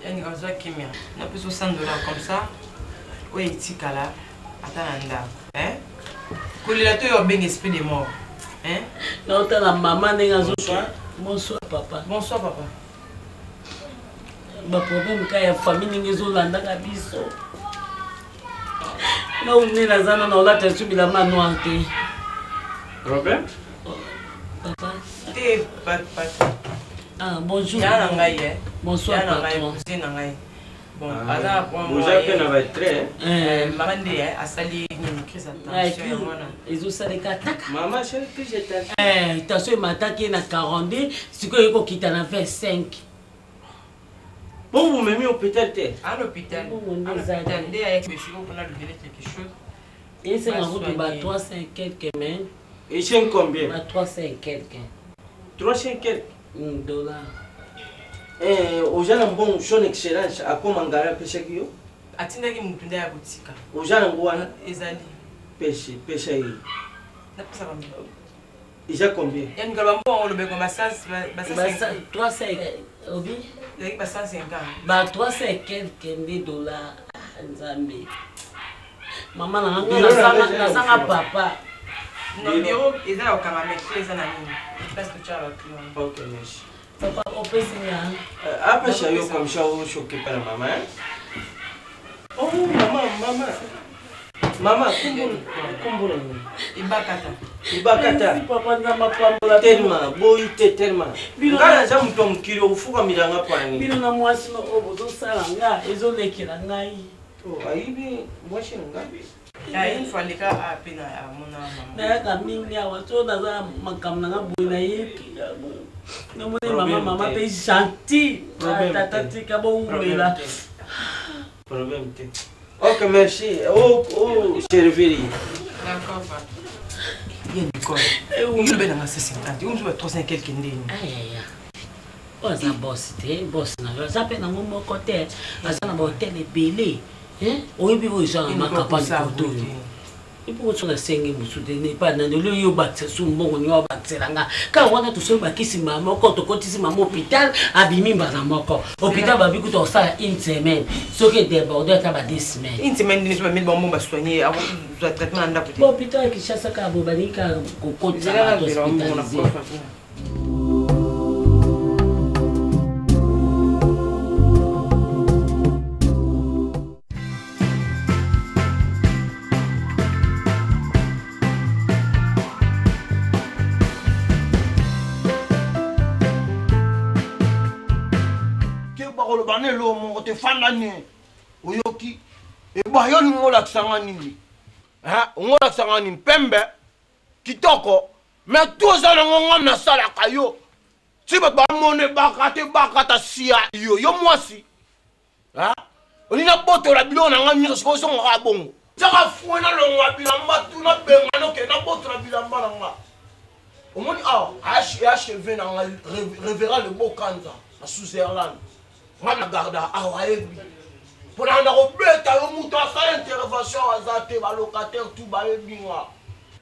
yani azwa kimia napesa 100 dollar comme ça oyo etikala ata na ndako kolela to oyo abenga esprit de mort naotala mama ndenge azo bonsoir papa bonsoir papa baproblème ka ya famille ndenge ezolandaka biso nga une naza nano olata esu bilamba noir te problème papa te patron ah bonjour ya na ngai eh bonsoir ya na ngai patron cousin na ngai bon ah, aza na boza mpe na batre eh, mama nde eh, asali nini crise ya tension ya mwana ezosaleka taka mama asali crise ya tension eh, tension emataki ye na 42 sikoyo ekokita na 25 Bon, vous m'aimez hôpital te. À l'hôpital. À l'hôpital. Nde ayaki besiko mpona lobele quelque chose. Esenga kutu ba 300 et quelque mais. Esen combien? Ba 300 et quelque. 300 et quelque? Dollars. Eh, oza na mbongo son excellence akoma ngala apesaki yo? Atindaki mutu nde aya kotika. Oza nango wana? Ezali. Pesi, pesa ye. Napesa combien? Eza combien? Ya mikolo ba mbongo olobe ko ba 300 obi? Ezalaki ba 150. Ba 300 et quelque nde dollars. Ah, Nzambe. Mama na nga nazanga papa. Non, bureau eza ya kokanga mais clé eza na nini? Place totyaka ba clé wana. Ok, merci. Papa opesi nga. Apesa yo comme ça ochoke pa na mama. Hein? Oh, mama, mama. Mama, kombo na nini? Ebakata. Ebakata. Papa Nzambe apambola. Telema, boyi te telema. Nga naza moto ya mokili okofukamela nga mpo na nini? Bino na mwasi no oyo bozosala nga ezolekela ngai. Oh, ayibi mwasi na ngai. Ya une fois leka ape na amona mama. Nayaka mingi awa so naza makambo na nga boye nayebi namoni mama mama mpe gentil tata tika bowumela. Problème te. Ok, merci. Oh, oh, servir. D'accord, papa. Ye Nicole. Yo lobe nanga 150, yo mosusu ba 300 quelque ndeni. Ayaya. Oyo aza boss te, boss na yo aza mpe nango moko te, aza na bahotel ebele. Oyebi oyo eza na makapa likoto oyo. Epo so nasengi mosusu te epa nani olio yo obakisa su mbongo ninga obakisela nga kaka wana tosombi bakisi mbala moko tokotisi mama hôpital abimi mbala moko hôpital babi kuta kosala une semaine soki edeborde ata ba deux semaines. Une semaine nini so bameli bango basoigne akozwa traitement na ndako te. Hôpital ya Kinshasa kaka boye balingi kaka kokotisa bato hospitalisé. Keba koloba na eloko moko te, fanda nie oyoki eba yo olingi olakisa nga nini? Olingi olakisa nga nini? Pembe kitoko mais to oza nango nga nasalaka yo ti bato bamona ebaka te bakata sia yo yo mwasi olingi nabotola biloko na nga nyonso sikoyo ozongaka bongo tiaka fue nalongwa bilamba tu nabenga noke nabotola bilamba na nga omoni awa achevé na nga révérend le bokanza na Switzerland nga na garda awa ayebi mpo na kobeta yo moto asala intervention aza te balocataire tu bayebi nga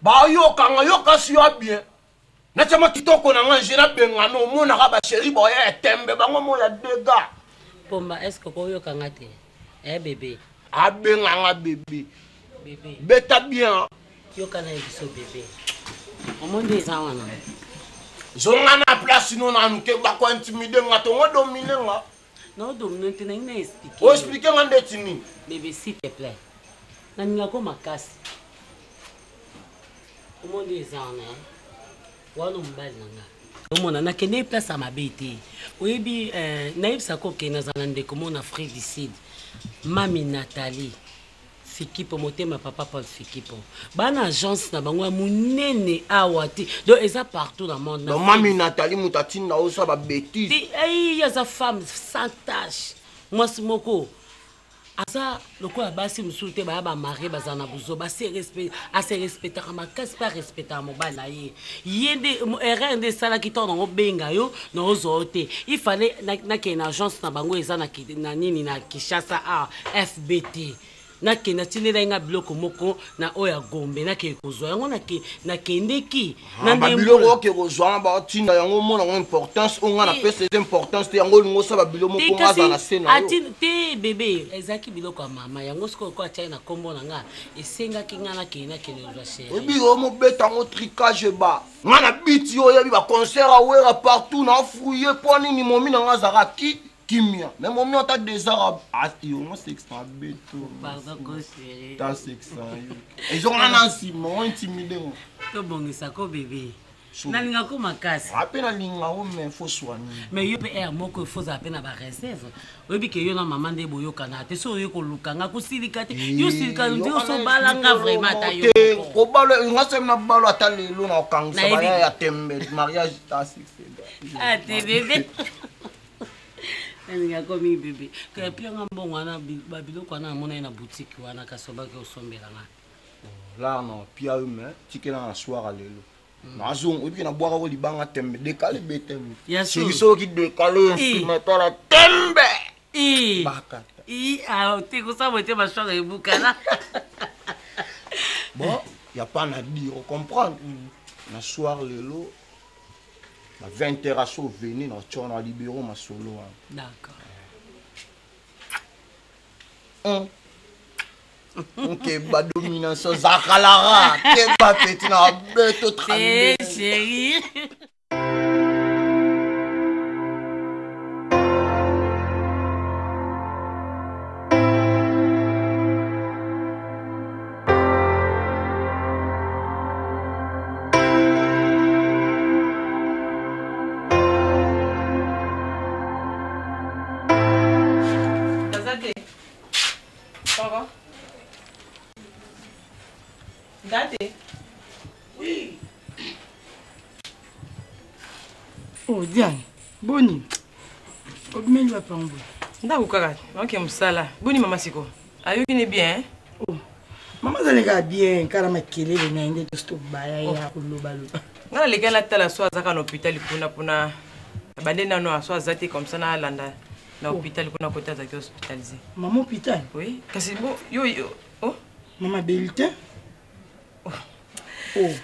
bayokanga yo kasi yo bien natiama kitoko na nga nje nabengana omonaka basheri boya ya tembe bango mo ya dega. Pomba, est ce que okoyokanga te eh bébé? Abenganga bébé. Bébé. Beta bien. Yoka na biso bébé. Omoni eza wana. Zonga na place no nanu ke bako intimide nga tongo domine nga. Na domine te na ina expliquer. O expliquer nga ndeti nini? Bébé s'il te plaît. Na ningako makasi. Omoni eza wana. Wana mobali na nga. Omona nakende place ya mabe te. Oyebi nayebisaka okende nazala na ndeko moko na Afrique du Sud. Mami Nathalie Fikipo motema papa Paul Fikipo. Bana agence na bango ya munene awa te. Donc eza partout dans le monde. Donc mami Nathalie mutu atinda osa ba bêtise. Te ei aza femme sans tâche. Mwasi moko aza lokola basi mosusu te baya bamarie bazala na buzoba ase respectaka makasi mpe arespectaka mobali na ye. Ye nde erreur nde esalaki ntango nango benga yo na ozwa yo te. Il fallait nakende na agence na bango eza na nini na Kinshasa a FBT. Nakende atindelaki nga biloko moko na oyo ya Gombe nakende kozwa yango nakendeki. Na ndenge biloko oke kozwa wana baotinda yango omona yango importance oyo nga napesa eza importance te yango olingi osala biloko moko nga aza na se na yo. Te bébé ezalaki biloko ya mama yango sikoyo ko atiaki na kombo na nga esengaki nga nakende nakende kozwa chéri. Oyebi yo mobeta yango tricage ba nga na biti oyo oyebi ba concert awera partout na fouiller po nini momi na nga azalaka ki kimia mais momi ata désert yo ngo sexe beto. Pardon ko chéri. Ta sexe yo. Ezonga na nsima o intimide ngo. Tobongisa ko bébé. Nalinga ko makasi. Ape nalinga o mais faut soigner. Mais yo pe air moko faut za pe na ba réserve. Oyebi ke yo na mama nde boyokana te so oye koluka nga kosilika te. Yo silika nde oso balanga vraiment ta yo. Te kobalo nga semi na balo ata lelo na okangisa baya ya tembe mariage ta succès. Ah te bébé. Nalinga ko mingi bébé. Ke pia nga mbongo wana ba biloko wana namona ye na boutique wana kasi obaki osombela nga. Là non pia yo mais tikela na soir lelo. Nazongo oyebi ke nabwaka ko libanga tembe décalé betem. Ya Soki soki décalé instrumental ya tembe. Bakata. I ah te kosala te mashwaka ebukana. Bon, y a pas à dire, comprendre. Na soir lelo ba 20 heures aso venir na tshona na libéro ma solo. D'accord. Ok, ba domination Zakalara, keba petit na beto tremble. Chérie. Oh, Diane, boni obimeli wapi yango boye? Ndako kaka, naoke mosala. Boni mama siko? Ayoki ne bien? Oh. Mama azali kaka bien, kala makelele na ye nde tosi tobaya ye ya kolobaloba. Nga nalekaki natala so azaka na hôpital kuna mpona bande nano so aza te comme ça nalanda na Oh. hôpital kuna kote azalaki hospitalisé. Mama hôpital? Oui, kasi bo yo yo oh. Mama beli te? Oh.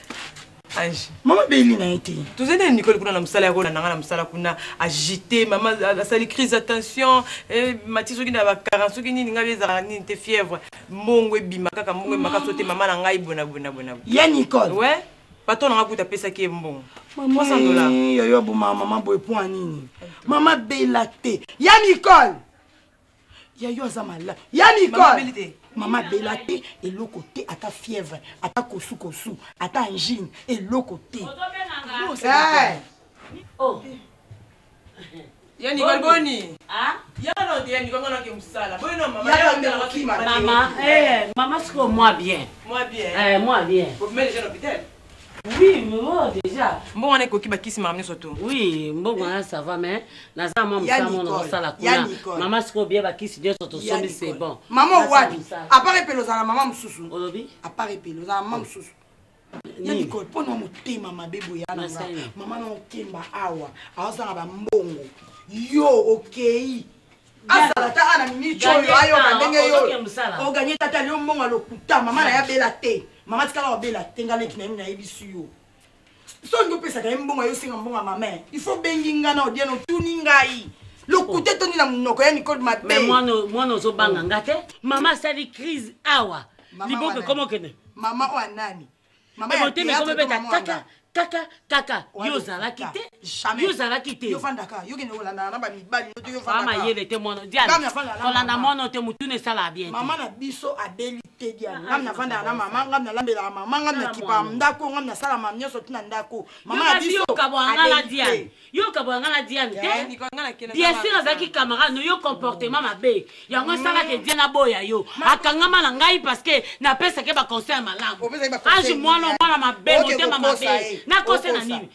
Ange. Mama beli na ye te. tozali na nicole kuna na mosala ya kolanda nga na mosala kuna agité mama asali crise ya tension eh, mati soki na ba 40 soki nini ngai ezalaka nini te fièvre mbongo ebima kaka mbongo ebima so te mama na ngai bona bona bona Ya Nicole. ouais patron na nga kuta apesaki ye mbongo Mama, 300 dollars yo yo boma mama boye mpo ya nini? Mama bela te. Ya Nicole. Ya yo aza malamu. Ya Mama Nicole. beli te. Mama bela te, eloko te, ata fièvre, ata kosu kosu, ata angine, eloko te. Eh. Oh. ya nicole boni yaka na ote ya nicole nga nake mosala boni na mama Yaka yaka nde na kokima te. Mama, eh, mama sikoyo moi bien. moi bien Eh, moi bien. obima déjà na hôpital Oui, oh, déjà. mbongo wana ekoki bakisi makambo nyonso to Oui, mbongo wana ça va mais naza mwa Ya mosala moko Nicole, nakosala ya kuna. Nicole. Mama sikoyo bien bakisi nyonso Ya tosombi c'est Nicole. bon. Mama Naza wapi? mosala. Apart epele ozala na mama mosusu. Olobi? Apart epele ozala na mama mosusu. Ya Nini? Nicole, mpo na motema mabe boye ya na nga. Nasali. Mama na okemba awa, azanga bambongo. Yo okei. azala ta ana miniti oyo ayoka ndenge yo oganye tata lio mbongo ya lokuta mama na ye abela te mama tikala obela te nga leki na ye nayebisi yo soki opesaka ye mbongo ayo osenga mbongo ya mama il faut bengi nga na odiana otuni ngai lokuta etondi na monoko ya Nicole mabe Mais mwana mwana ozobanga nga te. Mama asali crise awa. Mama Liboko wana. ekoma okende. mama oyo anani mama ya motema théâtre ekoma ebeta to mama kaka wanga? kaka kaka Wana yo ozalaki lokuta. te Jamais. yo ozalaki te yo fandaka yo kende kolandana na bamibali yo te yo Fama fandaka. mayele te mwana Ngam diane nafandaka na kolanda mama. mwana te motuna esalaka bien te mama na biso abeli te diane Ah, ngam nafandaka na mama ngam nalambelaka mama ngam Tala nakipaka mwana. ndako ngam nasalama nyonso tina ndako mama Yo na kasi biso yo okabwaka nga na abeli diane te yo okabwaka nga na diane Eh, te Nicole, nga nakenda bien sûr azalaki camarade no yo comportement mabe yango esalaka diane aboya yo akangama na ngai parce que napesaki baconseil ya malamu Opesaki ba conseil ange mwana nini? mwana mabe Oke motema kokosa mabe ye. nakose na Okosa. nini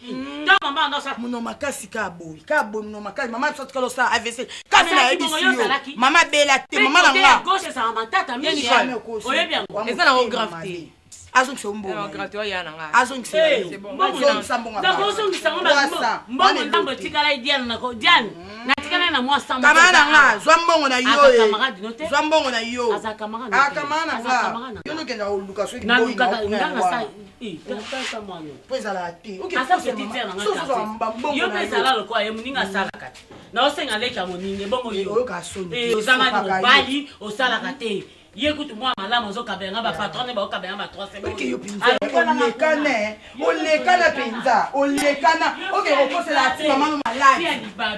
ntango mama ando mono makasi ka boye ka boye mono makasi mama biso atikala osala avc kasi Azalaki nayebisi bongo, yo yo ozalaki? mama abela te mama na nga gauche ezala matata mingi Jamais okosi. oyebi yango Wa Eza nango motema grave mabe. te. azongisa yo mbongo Eza grave te oya na nga azongisa Eh, yo mbongo Azongisa mbongo ya na- bato. nakozongisa ngo Mwasa, mbongo wana ndambo eloko te. etikala diane nako diane natikala na mwa sambo kamara na nga zwa mbongo na yo Aza eh. camarade no te? zwa mbongo na yo Aza camarade no te. akamara na Aza nga camarade na yo nokenda koluka soki boyi na nalukaka yo kuna nga yango na sa wana. Eh, tata mwana po ezalaka te Oke, aza kosa petit mama. frère na nga Soki ozwa quartier. bambongo yo na mpe yo. ezala lokola ye moninga asalaka te naosenga leki ya moninga ebongo yo Oyoka soni Eh, te, ozanga esopaka yo. mobali osalaka te ye kutu mwa malamu ozokabela nga bapatron ne baokabela nga ba 3 Oke yo mpenza olekana eh. olekana mpenza olekana oke kokosela ati mama no maladi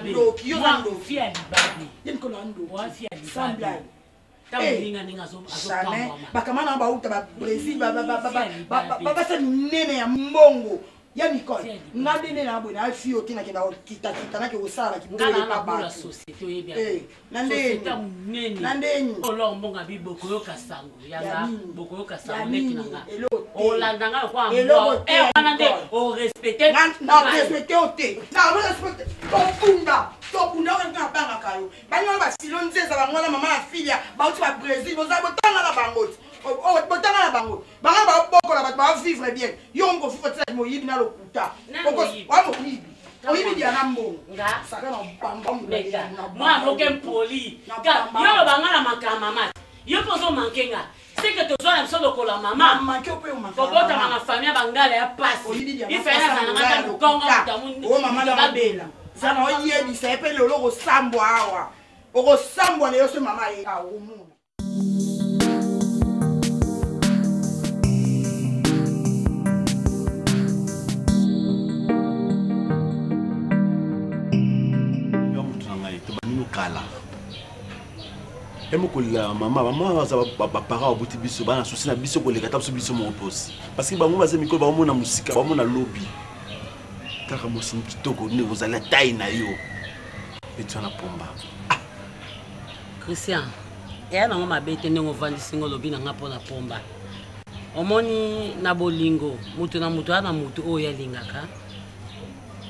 ndoki yo oza ndoki fia libabe ye mikolo ya ndoki fia sans libabe blague ntango Eh, moninga ndenge jamais azokambwama bakama na bauta babrésil babasa minene ya mbongo ya Nicole nga nde nde na boye na fi yo te nakenda kokitakita nake kosala nga na kiboyepa nabula bato société oyebi Eh, na ndeni. société ya monene Na ndeni. olor mbongo abi bokoyoka sango Ya yanga nini? bokoyoka Ya sango leki na nini? nga Eloko te. olanda nga lokola Eloko mbwa. te, Eh, wana nde Nicole. orespecte na respecte yo te na respecte tobunda tobunda oyo nga abangaka yo baninga basilo nzeza bango wana mama ya filia bauti babrésil boza botanga na bango ti botanga na bango bango babokola bato bavivre bien yo mokovivre tina moyibi na lokuta Na moyibi. wa moyibi oyibi diana mbongo Nga? saka na bamba meka mwana moke mpoli Ka- yo loba nga na makambo mama te. yo mpe ozomanke nga seke tozwa na biso lokola mama manke ope omaka kobotama na famille ya bangala ya pasi ifai nazala nga ta mokongo o mama na babela za na oyebisa ye mpe lelo okosambwa awa okosambwa na yo so mama ye aomona yo motu na ngai tobandi nokala ye mokolela mama mama baza baparent babuti biso bana susi na biso koleka ta biso biso moko posi parce que bango baza mikolo baomona mosika baomona lobi kaka mwasi kitoko nde ozali na tai na yo eti wana pomba christian eya nango mabe te ndenge ovandisi ngo olobi na nga mpo na pomba omoni na bolingo moto na moto aya na moto oyo alingaka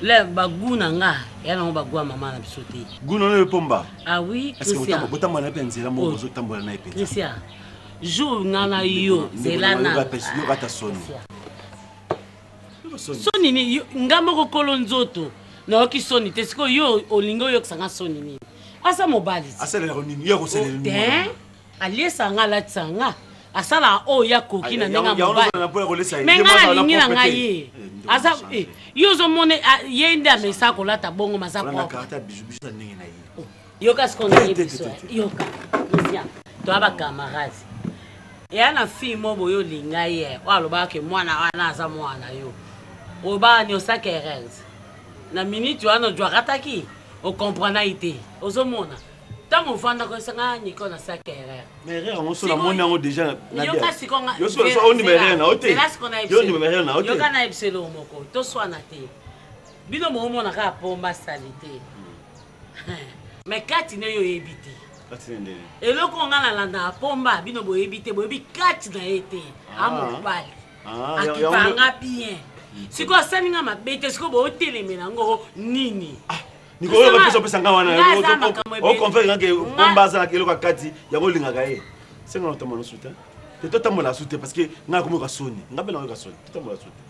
Le bagu na nga ya nango bagu ya mama na biso te. Gu na yo pomba. Ah oui, Christian. Botambola na ye mpe nzela moko ozotambola na ye mpenza. Christian, jour nga na yo zela na. Yoka ata soni. Soni nini nga moko kolo nzoto nayoki soni te sikoyo yo olingi oyokisa nga soni nini aza mobali asalelaka nini ye akosalela nini te aliesa nga alatisa nga asalaka oyo ye akoki na ndenge ya mobali me nga nalingi na ngai ye aza eh, yo ozomona ah, ye nde amesa kolata bongo maza propre oh, yoka sikoyo nayebi biso eh, yoka christian toya bacamarade eya na fille mo boye olinga ye oyo alobaka ke mwana wana aza mwana yo obaa nyosaka erreur na minute wana ojwakataki okomprena ye te ozomona ntango ofandaka esanga ah, nicole asalaka erreur mais erreur yango so namoni yango déjà yoka siko yo so ondima erreur na yo te yo ondima erreur na yo te yoka na yebisa eloko moko toswana te bino moomona kaka pomba salite mais kati ne yo oyebi te eloko nga nalandaka pomba bino boyebi te boyebi kati na ye te ah. amobali ah, akipanga bien sikoyo asali nga mabe te sikoyo bootelemela yango nini ah. Nikolo oyo bapesa opesa nga wana oconfere nga ke bomba azalaka eloko ya kati yango olingaka ye senga na otambola na su te te totambola su te parce que nga nakomi yoka soni nga mpe nakoyoka soni totambola su te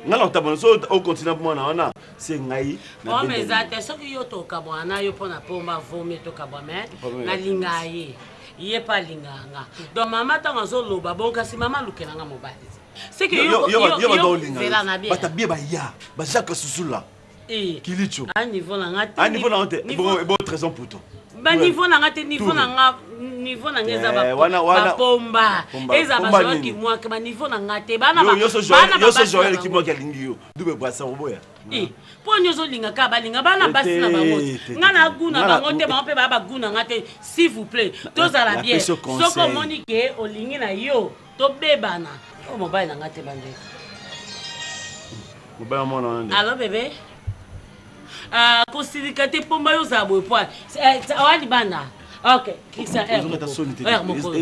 nga na kotambola so okontinue mwana wana se ngai ome eza te soki yo tokabwana na yo mpo na pomba vomi tokabwa me nalinga ye ye mpe alingaka nga donc mama ntango azoloba bon kasi mama alukela nga mobali C'est que yo yo yo yo olinga bata bie baya ba Jacques Susula. Eh. Kilicho. A niveau na nga te. A niveau na nga te. Bon bon trésor pour toi. Ba niveau na nga te niveau na nga niveau na nga eza ba eh, wana wana pomba. Eza ba Joël Kimwaka ba niveau na nga te. Bana ba yo so Joël Kimwaka alingi yo. Double brassin oboya. Eh, mpo nyonso olinga kaka balinga bana basi na bango nga na gu na bango te bango mpe baya bagu na nga te s'il vous plaît tozala bien soki omoni ke olingi na yo tobebana oyo mobali na ngai te bandeko mobali ya mwana wana nde alo bebe ah, kosilika te pomba yo ozala boye poa eh, oya libanda ok christian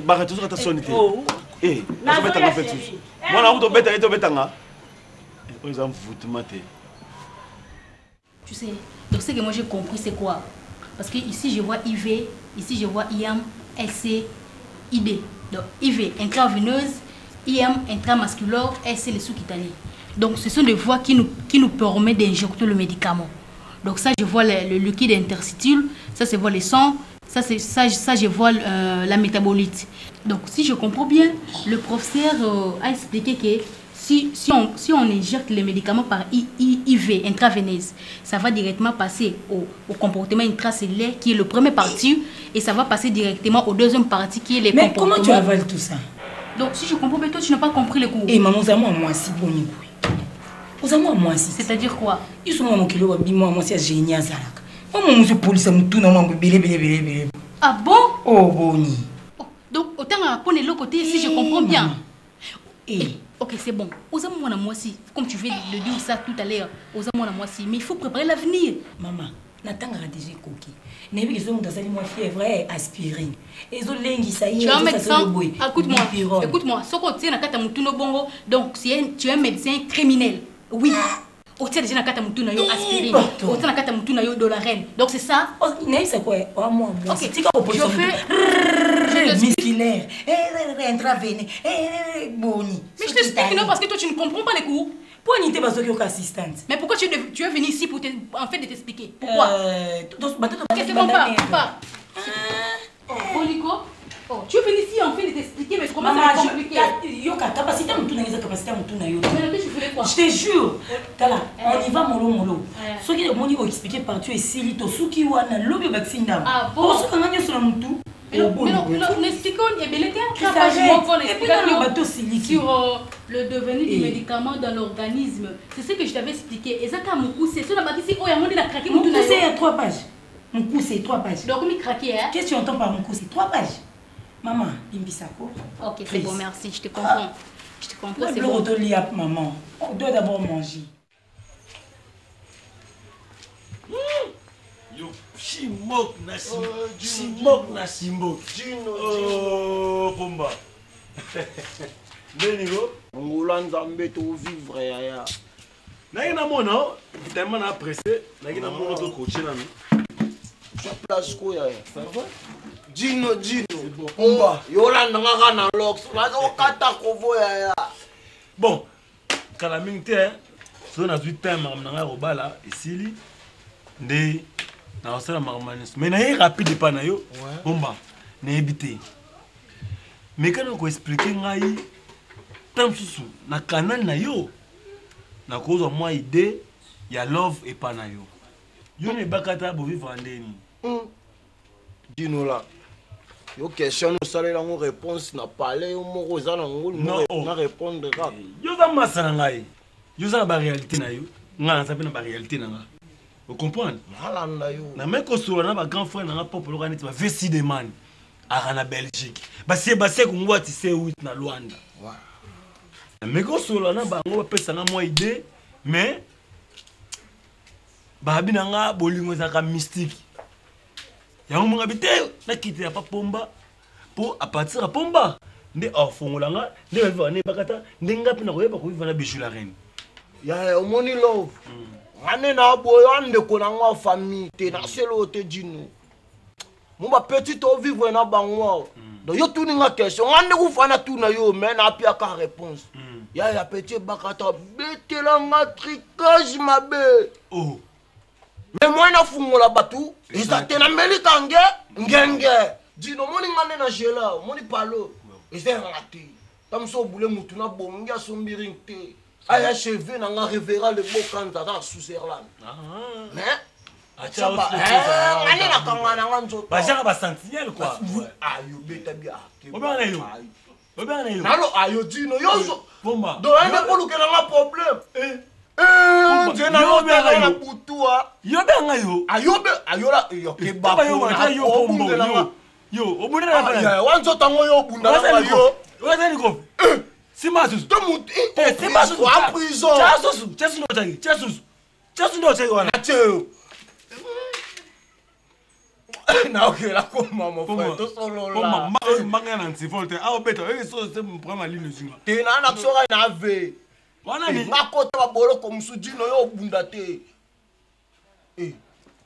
baka tozoka ta soni te azobetanga mpe susu mwana yango tobeta ye tobetanga oyo eza mvutuma te Tu sais, donc ce que moi j'ai compris c'est quoi Parce que ici je vois IV, ici je vois IM, LC, ID. Donc IV intraveineuse, IM intramusculaire, SC le sous-cutané. Donc ce sont des voies qui nous, qui nous permettent d'injecter le médicament. Donc ça je vois le, le liquide interstitiel, ça c'est voit le sang, ça, c'est, ça, ça je vois euh, la métabolite. Donc si je comprends bien, le professeur euh, a expliqué que si, si, on, si on injecte les médicaments par I, I, IV, intraveineuse, ça va directement passer au, au comportement intracellulaire qui est le premier parti et ça va passer directement au deuxième parti qui est les Mais comment tu avales tout ça Donc si je comprends bien, toi tu n'as pas compris le cours. Eh maman, oza mwa mwasi boni boye. Oza mwa mwasi. C'est-à-dire quoi Iso mwa mokili oyo babimi mwa mwasi ya génie azalaka. Mwa mwasi opolisa motu na mwa ebele ebele ebele ebele. Ah bon Oh boni. Oh, donc otangaka mpo na eloko te si je comprends bien. Eh. Ok, c'est bon. Oza mwana mwasi, comme tu viens de dire ça tout à l'heure, oza mwana mwasi, mais il faut préparer l'avenir. Maman, natangaka déjà ekoki. Nayebi ke soki moto asali mwa fièvre, eh, aspirine. Ezolengisa ye, Tu es un médecin, boye. écoute-moi, écoute-moi, soko otie na kati ya mutu no bongo, donc tu es, tu es un médecin criminel. Oui. Otie déjà na kati ya mutu na yo aspirine. Otie na kati ya mutu na yo dolarène. Donc c'est ça. Nayebisa ko oa mwa mwasi. Tika Je fais musculaire, intraveiné, boni. Mais je t'explique non parce que toi tu ne comprends pas les cours. Mpo nini te bazoki yoka assistante Mais pourquoi tu es, tu es venu ici pour te, en fait de t'expliquer Pourquoi euh, Ok, c'est bon, pas, pas. Oh, Oliko, oh, tu es venu ici en fait de t'expliquer, mais comment ça va compliqué Yoka, capacité mutu na eza capacité mutu na yo. Mais tu voulais quoi Je te jure. Tala, on y va mollo mollo. Soki omoni ko expliquer partout esili to suki wana lobi obakisi ndambo. Ah bon Osuka nga nyonso na mutu. Sur euh, le devenir du médicament dans l'organisme. C'est ce que je t'avais expliqué. Et ça, c'est ce que il y a trois pages. Mukuse, trois pages. Donc, mi craqué, hein? Qu'est-ce que tu entends par Mukuse Trois pages. Maman, Bimbisako. Ok, c'est bon, merci, je te comprends. Je te comprends, c'est bon. maman. On doit d'abord manger. Yo, Shimok na Shimok na Simbok. Oh, Pomba. Nde niveau Ngola Nzambe to vivre yaya. Nayaki namona yo tellement na pressé, nayaki namona to coacher nanu. Sur place ko yaya. Ça va? Dino Dino. Pomba. Yolanda nga kaka na lox. Nazokata kovo yaya. Bon, kala mingi te soki nazwi time makambo na ngai ya kobala esili nde nakosala makambo nyonso mais naye rapide epai na yo bomba nayebi te meka na koexplike ngai ntango mosusu na kanal na yo nakozwa mwa idée ya love epai na yo yo na ebakata bovivre ndeni Dinola yo question osalela yango réponse na palais yo moko oza na ngulu oh. na répondre kaka yo oza masa na ngai yo oza na baréalité na yo ngai naza mpe na baréalité na ngai ocomprendre nalanda yo namai kosolola na bagrand frère na ngai mpo poloka neti bavesi de man aka na belgique basie basie kongwati se 8 na luanda nameki kosolola na bango bapesa nga mwa idée mais babi na nga bolingo ezalaka mystique yango monga bi te nakitela pa pomba mpo a partir ya pomba nde afongola nga nde baviva na ebakata nde nga mpe nakoyeba koviva na bijou la reine yaya omoni love nga nde na boyo andeko na nga famille te nasela oyo te dino mo bapetit tovivre na bango awa hmm. donc yo tuni nga question nga nde kufa na tuna yo mais napiaka réponse hmm. yaya petit ebakata betela nga tricage mabe oh. Mais moyen nafungola bato eza te nameli kange ngenge dino omoni nga nde na gela omoni palo eza yanga te ta mosu obule motu na bongi asombi ring te aya cheve na nga revera le bokanza aza na switzerland ah. mais nga nde nakanga na nga nzoto bajaka basentinelle kua ayo beta bi obanga na yo obanga na yo nalo ayo dino yozo donc ande kolukela nga problème eh. Eh, nze nalotaka na butu a yo benga yo ayobe ayola yokebabundelanga yo obundela wa nzoto yango yo obundelanga yo oza niko sima susu to mutu sima susu a prison tia susu tia susu ndo tia susu tia susu ndo tia wana tia yo naokela koma mon frère tosolola mbanga na antivol te aobeta oyo so te problème alino ezinga te na na biso kaka na ve wana ni nakota baboloko mosusu dino yo obunda te eh.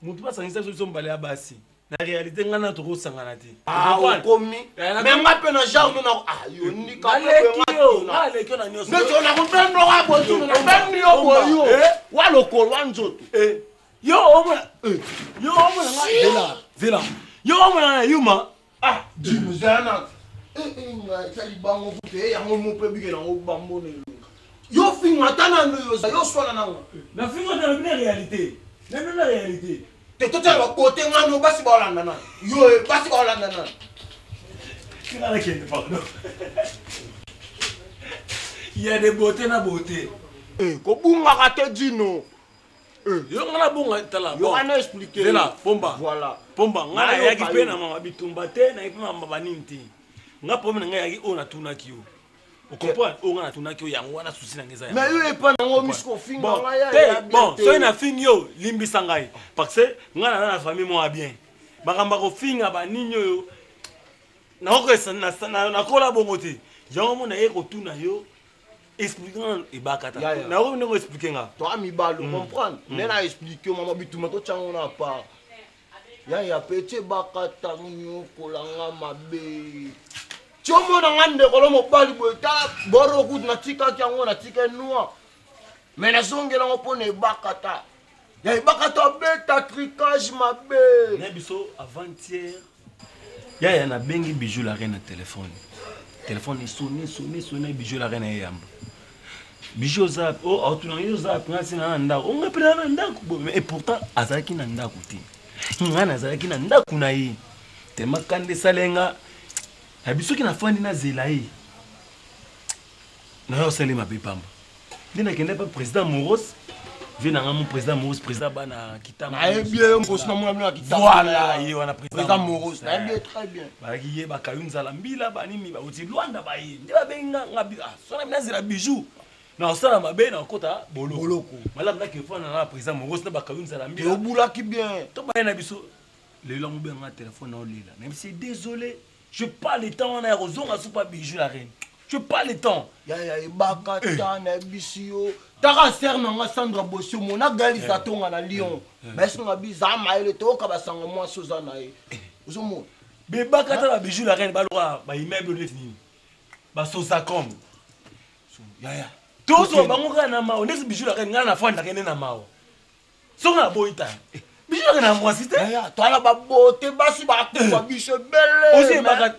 motu basangisa biso biso mibale ya basi na réalité ngai na tokosangana te ah, okomi eh, me nga mpe na genre no na ah, yo nikaleki yo na nyonso neti nakobendoka boye nabendi yo boye yo eh? wa lokolo wa nzoto yo omona eh, yo omona nga zela zela yo omona na yuma ah dino zela na eh, eh, nga etali bango kutu yango mo mpe bike nango bambo na elonga yo finga ata nano yo yo swana nanga na finga ata na réalité na bino na réalité te totala babote ngano basi baolanda nani yo basi baolanda nani tingana kende pardon il y a des beautés na beauté kobungaka te dino Eh. Yo nga na bonga tala. Yo wana expliquer. Zela pomba. Voilà. Pomba nga na yaki pe na mama bitumba te na yaki pe mama banini te. Nga problème na nga yaki oyo natunaki yo. Ocomprendre oyo nga natunaki yo yango wana souci na nga eza yango. Mais yo epa na ngo misu kofinga nga ya te bon soki nafingi yo limbisa ngai parce que nga naza na famille moko ya bien. Makambo ya kofinga banini oyo nakokosa nakola bongo te. Yango mona ye kotuna yo explique nga ebakata nakoki ndenge explique nga toa mibalo mm. comprendre mm. nde na explique mama bituma totya ngo na part yaya peti ebakata nyokola nga mabe ti omona nga ndeko lo mobali boye tala boro kutu natikaki yango natika noir me nazongela yango mpo na ebakata ya ebakata abeta tricage mabe na biso avant-hier yaya nabengi bijou la reine na telefone telefone esoni esoni esoni bijou la reine eyamba bijou oza oh, aotuna yo oza mpenza ntina na ndako onga mpenza na ndako et pourtant azalaki na ndako te ngai nazalaki na ndako na ye tema kanda esali nga nayebi soki nafandi nazela ye nayo osali mabe pamba nde nakende pa président moros vie na nga mo président moros président bana kitamba nayebi ye moros na mona bino ya kitamba voilà ye wana président moros nayebi ye très bien bazalaki ye bakayu nzala mbila banini bauti lwanda baye nde babengi nga nga ah, sona nazela bijou nakosala mabe nakokota boloko malamu nakefana na président moros na bakayu nzala mbila obulaki bien to baye na biso lelo yango benga telefone naolela nayebisi désolé je pas le temps wana ya kozonga supa bijou la reine. Tu pas le temps. Yaya ebaka ta nayebisi yo taka ser na nga Sandra Bosomo na Galisa eh. Tonga na Lyon. Eh. Bayesi nga bi za mayele toyoka basango mwasi oza na ye. Eh. Ozomona. Bebaka ta ba bijou la reine baloka ba immeuble neti nini. Ba Sosacom. Yaya. Tozwa bango kaka na mawa ndeti bijou la reine nga na fandaka nde na mawa. Soki na boyi ta. Bijou la reine na mwasi te. Yaya toala ba beauté basi bakufa biso ebele. Ozi ebaka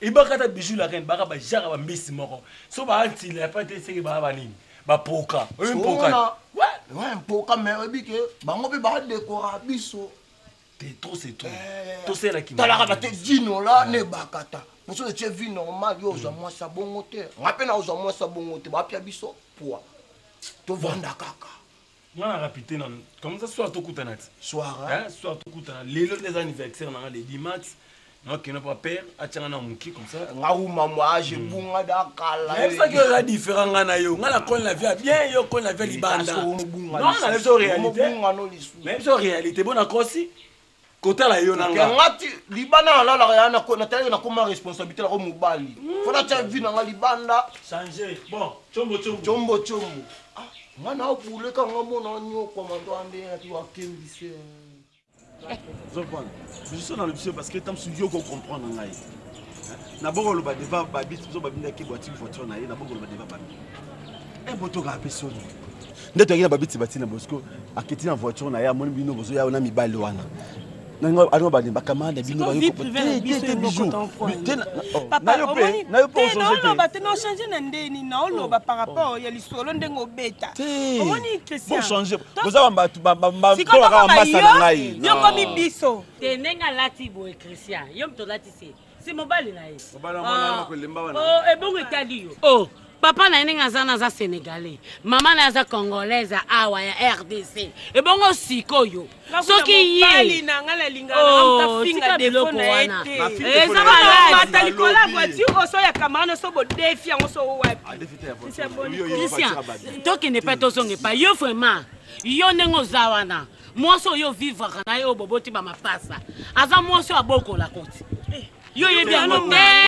ebaka ta bijou la reine baka ba jaka ba mbisi moko. So ba antila ya pa te seke ba ba nini. Ba poka. Oyo mpoka. Ouais, mpoka mais oyebi ke bango mpe ba décora biso. Te trop c'est trop. Tosela ki. Talaka ba te dino la ne bakata. Mosusu otie vie normale yo ozwa mwasi ya bongo te. Nga mpe na ozwa mwasi ya bongo te. Bapia biso poids. Tovanda kaka. Nga na rapide na comme ça soir tokutana ti. Soir hein? Soir tokutana. Lelo nde eza anniversaire na nga le 10 mars. nakende pa père atianga na moki comme ça nga uma moi je bunga da kala nayebisaki oza différent nga na yo nga na koni na vie ya bien yo koni na vie ya libanda non na biso réalité na biso réalité bona kosi kotala yo na nga nga ti libanda nalalaka ya natalaki nakoma responsabilité nako mobali fo natya vie na nga libanda change bon chombo chombo chombo chombo ah, nga naobuleka nga mona nyokwama ndo ande ati wakembise Ozopana biso na biso parce que ntango mosusu yo okocomprendre ngai naboko oloba deva babi biso babindaki bwatiki voiture na ye naboko oloba deva babi e botokaka mpe soni nde toyaki na babiti batina bosco akiti na voiture na ye amoni bino bozoya na mibali wana alingo bani bacamarade na bino bayonayo mpe naoloba te naochange na ndeni naoloba par rapport ya lisolo ndenge obeta omoni christian boza bato kaka masa na ngai yo komi biso te ndenge alati boye christian yo moto olati se si mobali na ye ah. oh, ebongo etali yo oh papa na ye ndenge aza na aza sénégalais mama na ye aza congolaise ya awa ya rdc ebongo sikoyo soki ye na ngai nalingaka oh, tika biloko wana eza maladi likolo ya voiture oso ya camarade so bodefi yango so wapi ah, christian tokende epai tozonga epai yo vraiment yo ndenge oza wana mwasi oyo ovivraka na ye oyo boboti bamapasa aza mwasi oyo abokola koti eh. yo oyebi yango te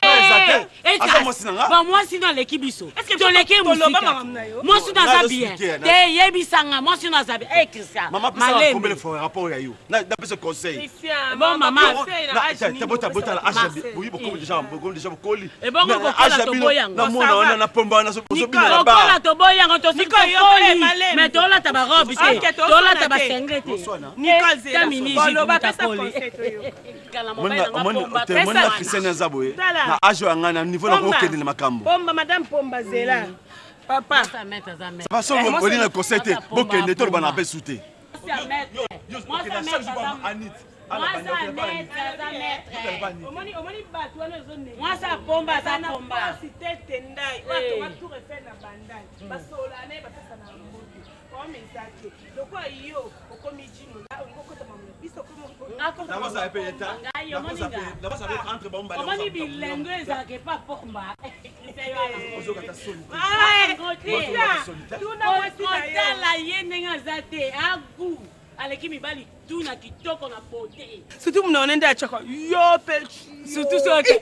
bamwasi no aleki biso toleki ye mosika mwasi no aza bien te yebisanga mwasi no aza bien e christian malembe rapport ya yo napesa conseil bon mama botala age boyi bokomi deja bokomi deja bokoli ebongo kokola toboyi yango na mwana wana na pomba wana ozobina na kokola toboyi yango tosi tokoli mais tolata barobe te tolata basengle te omoni na christian aza boye na age oyo yanga na niveau na kokende na makambo pomba madame pomba zela papa façon olinga conseil te bokende toloba na mpe su te mwasi apomba aza pomba tete ndai oyo atonga tour eiffel na bandal basola na ye bapesa na mbote problème eza te lokola yo okomi jino olingi okota mamu biso omoni bilengo ezalaka epa pomba kotala ye ndenge aza te agu aleki mibali tu na kitoko na beauté surtout munona nde atyaka yo mpe surtout soki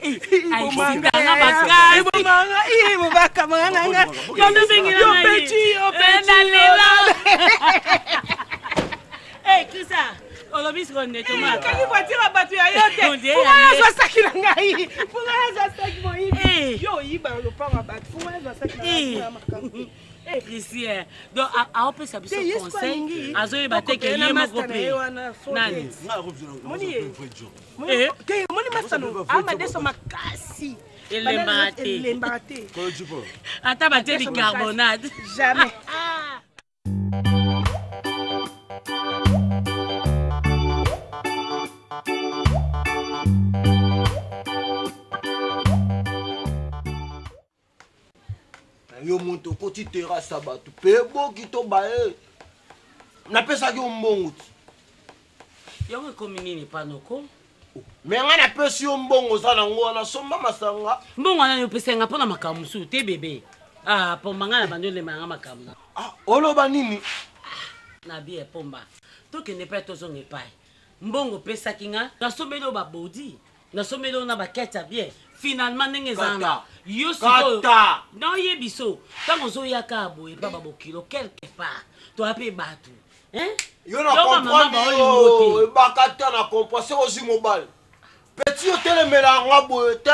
aitanga makasi bobakamanga na nga yo peti yo peti nalela krisa olobi sikoyo nde tomakangi voiture ya bato ya yo te funga nazwa saki na ngai funga nazwa saki moyibi yo oyiba na lopango ya bato funga nazwa saki na ngai makambo Christian donc aopesa biso conseil azoyeba te ke ye moko mpe nani omoni masano amadeso makasi elembaka te elembaka te ata batie bicarbonate jamais yo moto okoti terrasse ya bato mpe eboki to baye napesaki yo mbongo ti yango ekomi nini panoko me ngai napesi yo mbongo oza nango wana somba masanga mbongo wana opesa nga mpo na makambo mosusu te bebe ah, pomba ngai na bandi olema yanga makambo ah, oloba nini ah, na bie pomba tokende epai tozonga epai mbongo opesaki nga nasombeli oyo babodi nasombeli oyo na bakete ya bien. Finalement ndenge eza wana. Kata. Yo sikoyo. Kata. Naoyebi so ntango ozoyaka boye pa babokilo quelque part toya mpe bato. Hein? Yo na bamama comprendre baolingo yo te. ebaka te na comprendre soki ozwi mobali petit otelemela nga boye te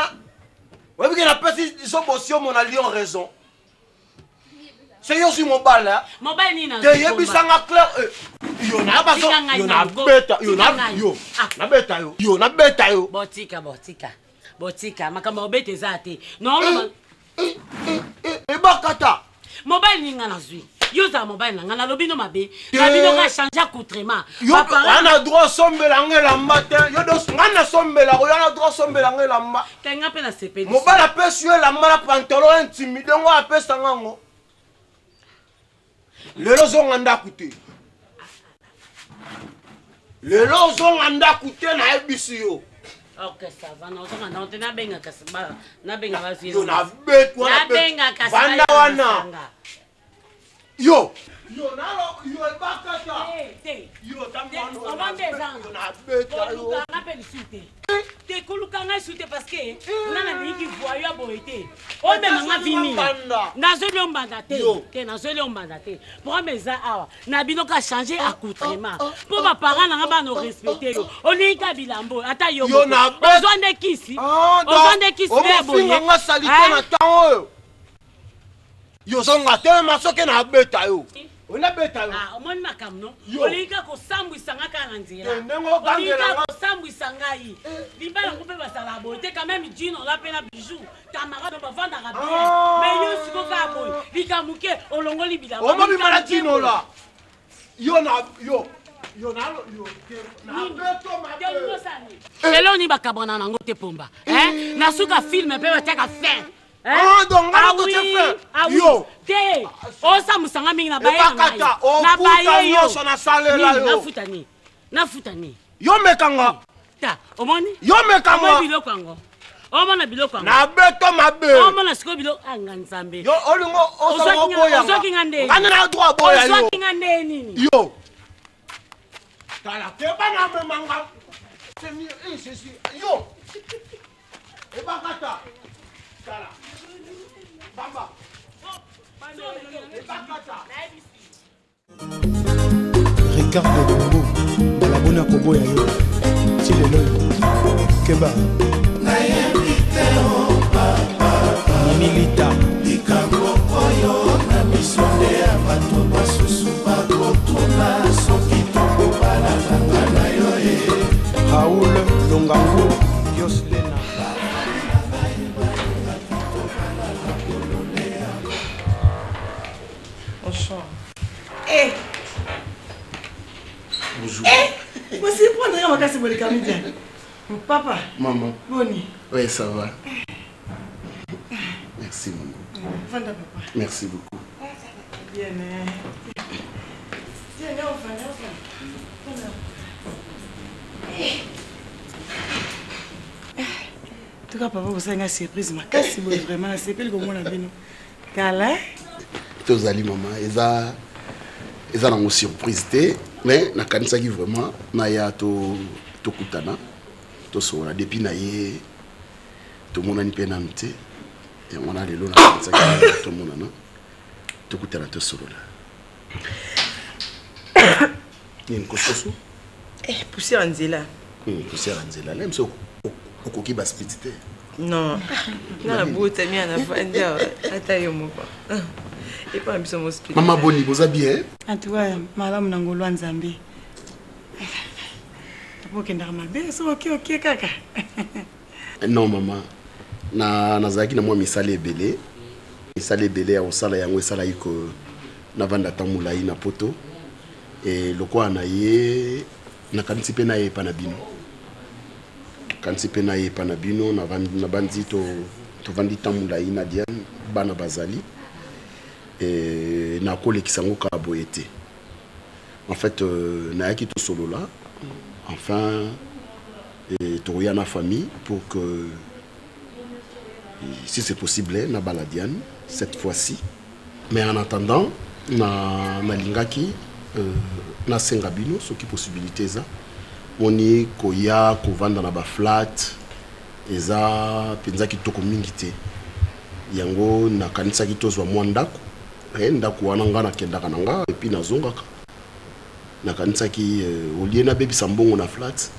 oyebi ke napesi zobosi omo na lion raison soki ozwi mobali eh? Mobali nini te yebisanga clair eh, yo na bazo Tika ngai yo na nabeta yo Tika na ngai. yo nabeta yo yo nabeta yo Botika botika. Botika makambo ya obeta eza te. Naoloba ebakata. Mobali nini nga nazwi? Yo ozala mobali na nga nalobi no mabe. Na bino ka change accoutrement. yo wana droit osombela nga elamba te yo dos nga nasombelako yo wana droit osombela nga elamba Te nga mpe nasepeli. mobali apesi yo elamba na pantalon intimide ngo apesa nga ngo lelo ozonga ndako te lelo ozonga ndako te nayebisi yo Ok, ça va. Nazonga ndako te nabenga kasi ba nabenga bazwi. Yo nabeti wana Nabenga kasi vanda baya wana masanga. yo yo nalo yo ebakata Te. Yo Omande ezanga. Koluka nga mpe lisusu te. Te koluka ngai lisusu te parce que nga nalingi voyo ya boye te. Omema nga vini. Nazweli yo mbanda te. Te nazweli yo mbanda te. Problème eza awa. Na bino ka changer accoutrement. Mpo ba parents na nga bana orespecte yo. Olingi ka bilambo ata yo. Yo moko. na be- Ozwa nde kisi. Ozwa nde kisi nde ya boye. omofinga nga salite na ntango oyo yo ozonga telema soki nabeta yo onabeta yo Ah, omoni makambo no Yo. olingi kaka kosambwisa nga kaka na nzela Te, ndenge okangela olingi kaka nga. kosambwisa ngai libala yango mpe bazala boye te quand même jino ola mpe na bijou camarade bavandaka bien Ah. mais yo siko kaka boye likambo moke olongoli bilamba omobima na Likambo moke tino boye. la yo na yo yo na yo te nabeto mabe eloko nini bakabwana nango te pomba Hein? na suka filme mpe batiaka fin Hein? Ah, donc nga Ah na totie oui, fin. ah oui. Yo. te osambwisanga mingi na baye na ngai. Ebakata, Na ofuta baye yo. nyonso nasalela Nini, yo. nafuta nini nafuta nini yo mekanga ta omoni Yo mekanga. Omoni biloko yango omona biloko yango nabeto mabe omona sikoyo biloko anga nzambe yo olingo osala oboyanga ozwaki nga nde nga na droit aboya yo ozwaki nga nde nini yo tala keba na memanga c'est mieux eh, ceci yo ebakata tala bamba ebakata Ricardo Bongo mbala boni akoboya yo ti lelo oyo keba nayebi te o papa Mimi Lita likambo oyo na miso nde ya bato basusu bakotuna soki tokobalana nga na yo e Raoul Longangu Dios Lena Bonsoir. Eh, Bonjour. eh, bosipondre nga makasi boleka midia papa Maman. boni Oui, ça va. Merci, maman. vanda papa Merci beaucoup. bien eh. Bien, ofanda ofanda Vanda. Eh. En tout cas papa bosali nga surprise makasi boye vraiment nasepeli komona bino kala eh? tozali mama eza eza nango surprise te mais nakanisaki vraiment naya to tokutana tosolola depuis na ye tomonani mpe nanu te yango wana lelo nakanisaki tomonana tokutana tosolola nini kososo Eh, poussière ya nzela. poussière ya nzela le mosu okoki baspiti te Non. Nga na botami ya navandi awa ata yo moko. Epa na biso mospita. mama boni boza bien en tout cas malamu na ngolu ya nzambe papa okendaka mabe so oke oke kaka non mama na nazalaki na mwa misala ebele misala ebele ya kosala yango esalaki ko navanda ata molai na poto e lokola na ye nakanisi mpe naye epa na bino kanisi mpe naye epa na bino navandi- nabandi to- tovandi ntan molai na diane bana bazali e nakolekisa yango kaka boye te en fait euh, nayaki tosolola enfin et tokoya na famille pour que si c'est possible eh, nabala diane cette fois-ci mais en attendant na nalingaki euh, nasenga bino soki possibilité eza moni koya kovanda na baflat Eza mpenza kitoko mingi te. Yango nakanisaki tozwa mwa ndako. Eh, ndako wana nga nakendaka na nga epuis nazongaka. Nakanisaki euh, au lieu nabebisa mbongo na flat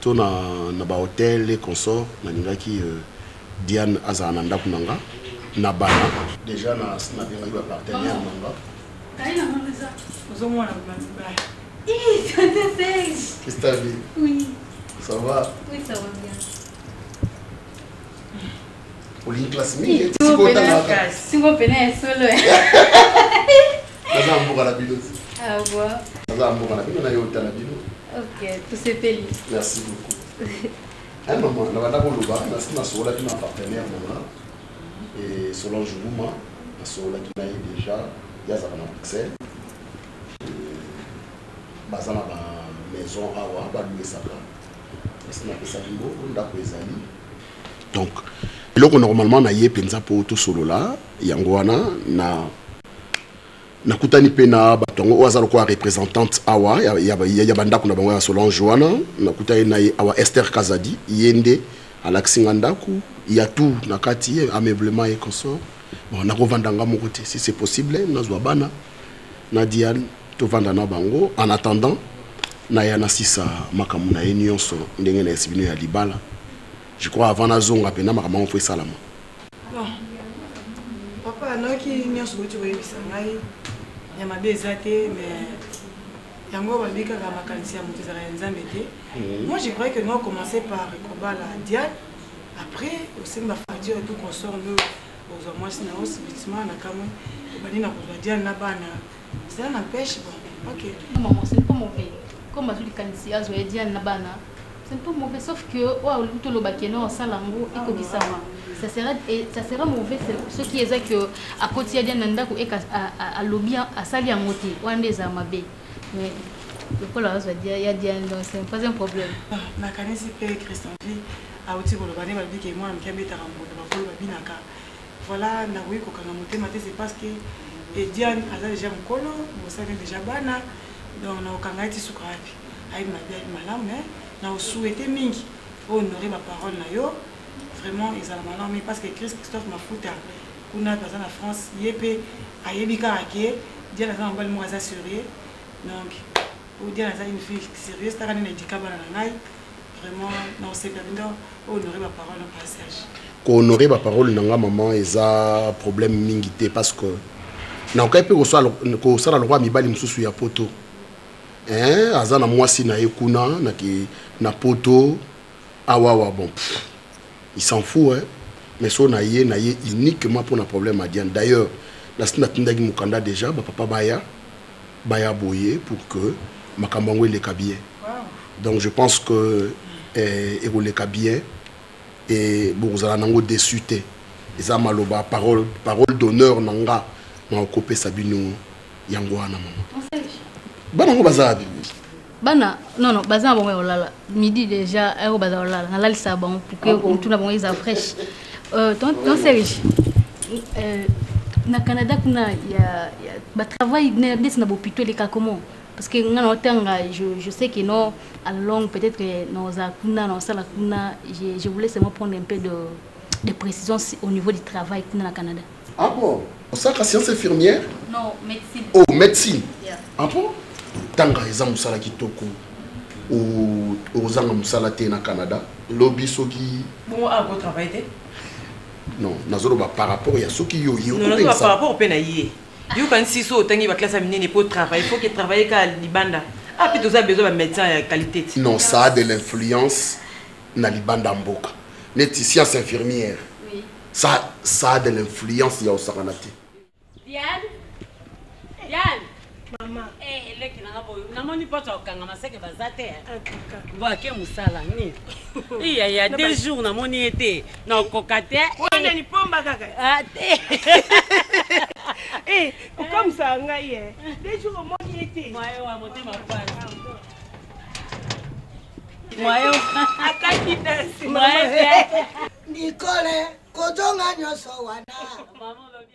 to na, na bahotel et consort, nalingaki euh, Diane azala na ndako na nga na bana. Déjà na nabengaki ba partenaire na nga. Ozomona mibali. Hi, Tante Serge. Christabel. Oui. Ça va? Oui, ça va bien. Olingi classe mingi sikoyo otangaka. Singo pena ya solo. Naza na mboka na bino. Ah bon. Naza na mboka na bino na yo otala bino. Ok, tosepeli. Merci beaucoup. Un moment, na banda koloba, nasi nasololaki na partenaire na nga et Solange Wuma, nasololaki na ye déjà, ye azalaka na Bruxelles. Baza na ba maison awa baluesaka, nasi napesaki mbongo, ndako ezali. Donc eloko normalement na ye mpenza mpo tosolola yango wana na nakutani mpe na bato yango oyo aza lokola représentante awa ya, ya, ya, ya bandako na bango ya Solange wana nakutani na ye awa Esther Kazadi ye nde alakisi nga ndako ya tout na kati ameublement et consort. Bon, nakovanda nga moko te si c'est possible nazwa bana na Diane tovanda na bango en attendant naya nasisa makambo na ye nyonso ndenge na esi bino ya libala. Je crois avant nazonga mpena makambo yango fo esalama. Bon, papa nayoki nyonso bouti koyebisa ngai ya mabe eza te, mais yango balobi kaka makanisi ya moto ezalaka ya Nzambe te. Moi je croyais que nous commencer par kobala Diane, après osengi bafacture et tout consort nde ozwa mwasi na yo subitement na kamwe obandi na kozwa Diane na bana, cela n'empêche bon ok. Non maman, ce n'est pas mauvais. Comme azwi likanisi azwa ye Diane na bana, ce n'est pas mauvais sauf que oyo alobi tolobaki no osala yango ekokisama. Ça sera, et ça sera mauvais soki eza que akoti ya Diane na ndako eka alobi asali yango te, wana nde ezala mabe. Mais lokola azwa ya Diane, donc c'est pas un problème. Nakanisi mpe Christian Vie auti koloba nde balobi ke mwana moke abetaka mbonda bakolo babinaka. Voilà, nakoki kokanga motema te, c'est parce que et Diane aza déjà mokolo, bosali déjà bana, donc nakokanga ye ti suka wapi. Ayebi mabe ayebi malamu, mais nakosouhaite mingi honorer ba parole na yo vraiment ezala malamu mingi parce que Chris Christophe Mafuta kuna aza na France ye mpe ayebi kaka ke Diane aza na mobali moko aza sérieux, donc oyo Diane aza une fille sérieuse taka nde na edika bana na ngai vraiment nakosepela mpenza honorer ba parole na passage. Kohonorer ba parole na nga maman eza problème mingi te parce que nakoki mpe kosala lokola mibali mosusu ya poto. Hein, aza na mwasi na ye kuna na, ki, na poto awawa bon pff, il s'en fout hein. Mais so na ye uniquement pour na problème à Diane. D'ailleurs nasi natindaki mokanda déjà ba papa baya baya boye pour que makambo yango eleka bien. Donc je pense que eh, ekoleka bien et bokozala nango déçu te. Eza maloba parole, parole d'honneur na nga na okopesa bino yango wana mama. Bana ngo baza wapi? Bana non non baza na bango ya kolala midi déjà ayo baza kolala nalalisa bango pour que mutu na bango eza fraîche. Ton, ton Serge, na Canada kuna ya, ya ba travail neti na bopito eleka comment? Parce que nga na otanga je sais que non à la longue peut-être que naoza kuna naosala kuna, je voulais seulement prendre un peu de précision au niveau du travail kuna na Canada. Ah bon? Osaka science infirmière? Non, médecine. Oh, médecine. Yeah. Ah bon? Tanga eza musala kitoko. Ozanga musala te na Canada. Lobi soki Bon, ah, go travailler te? Non, nazoloba par rapport ya soki yo yo. Non, nazoloba par rapport pe na ye. Yo kanisi so otangi ba classe ya minene pour travailler, faut que travailler ka libanda. Ah, puis toza besoin ba médecin ya qualité. Non, ça a de l'influence na libanda mboka. Neti science infirmière. Oui. Ça, ça a de l'influence ya osakana te. Diane? Diane? Maman. Eh, eleki nanga boyo. Namoni poto okanga maseke baza te. Bon, ake musala ni. Iya ya 2 jours namoni ete na okoka te. Wana ni pomba kaka. Ah te. Eh, okamisa ngai eh. 2 jours omoni ete. Mwaye wa motema pasi. Mwaye. Akaki dasi. Mwaye te. Nicole, kozonga nyonso wana. Maman lobi.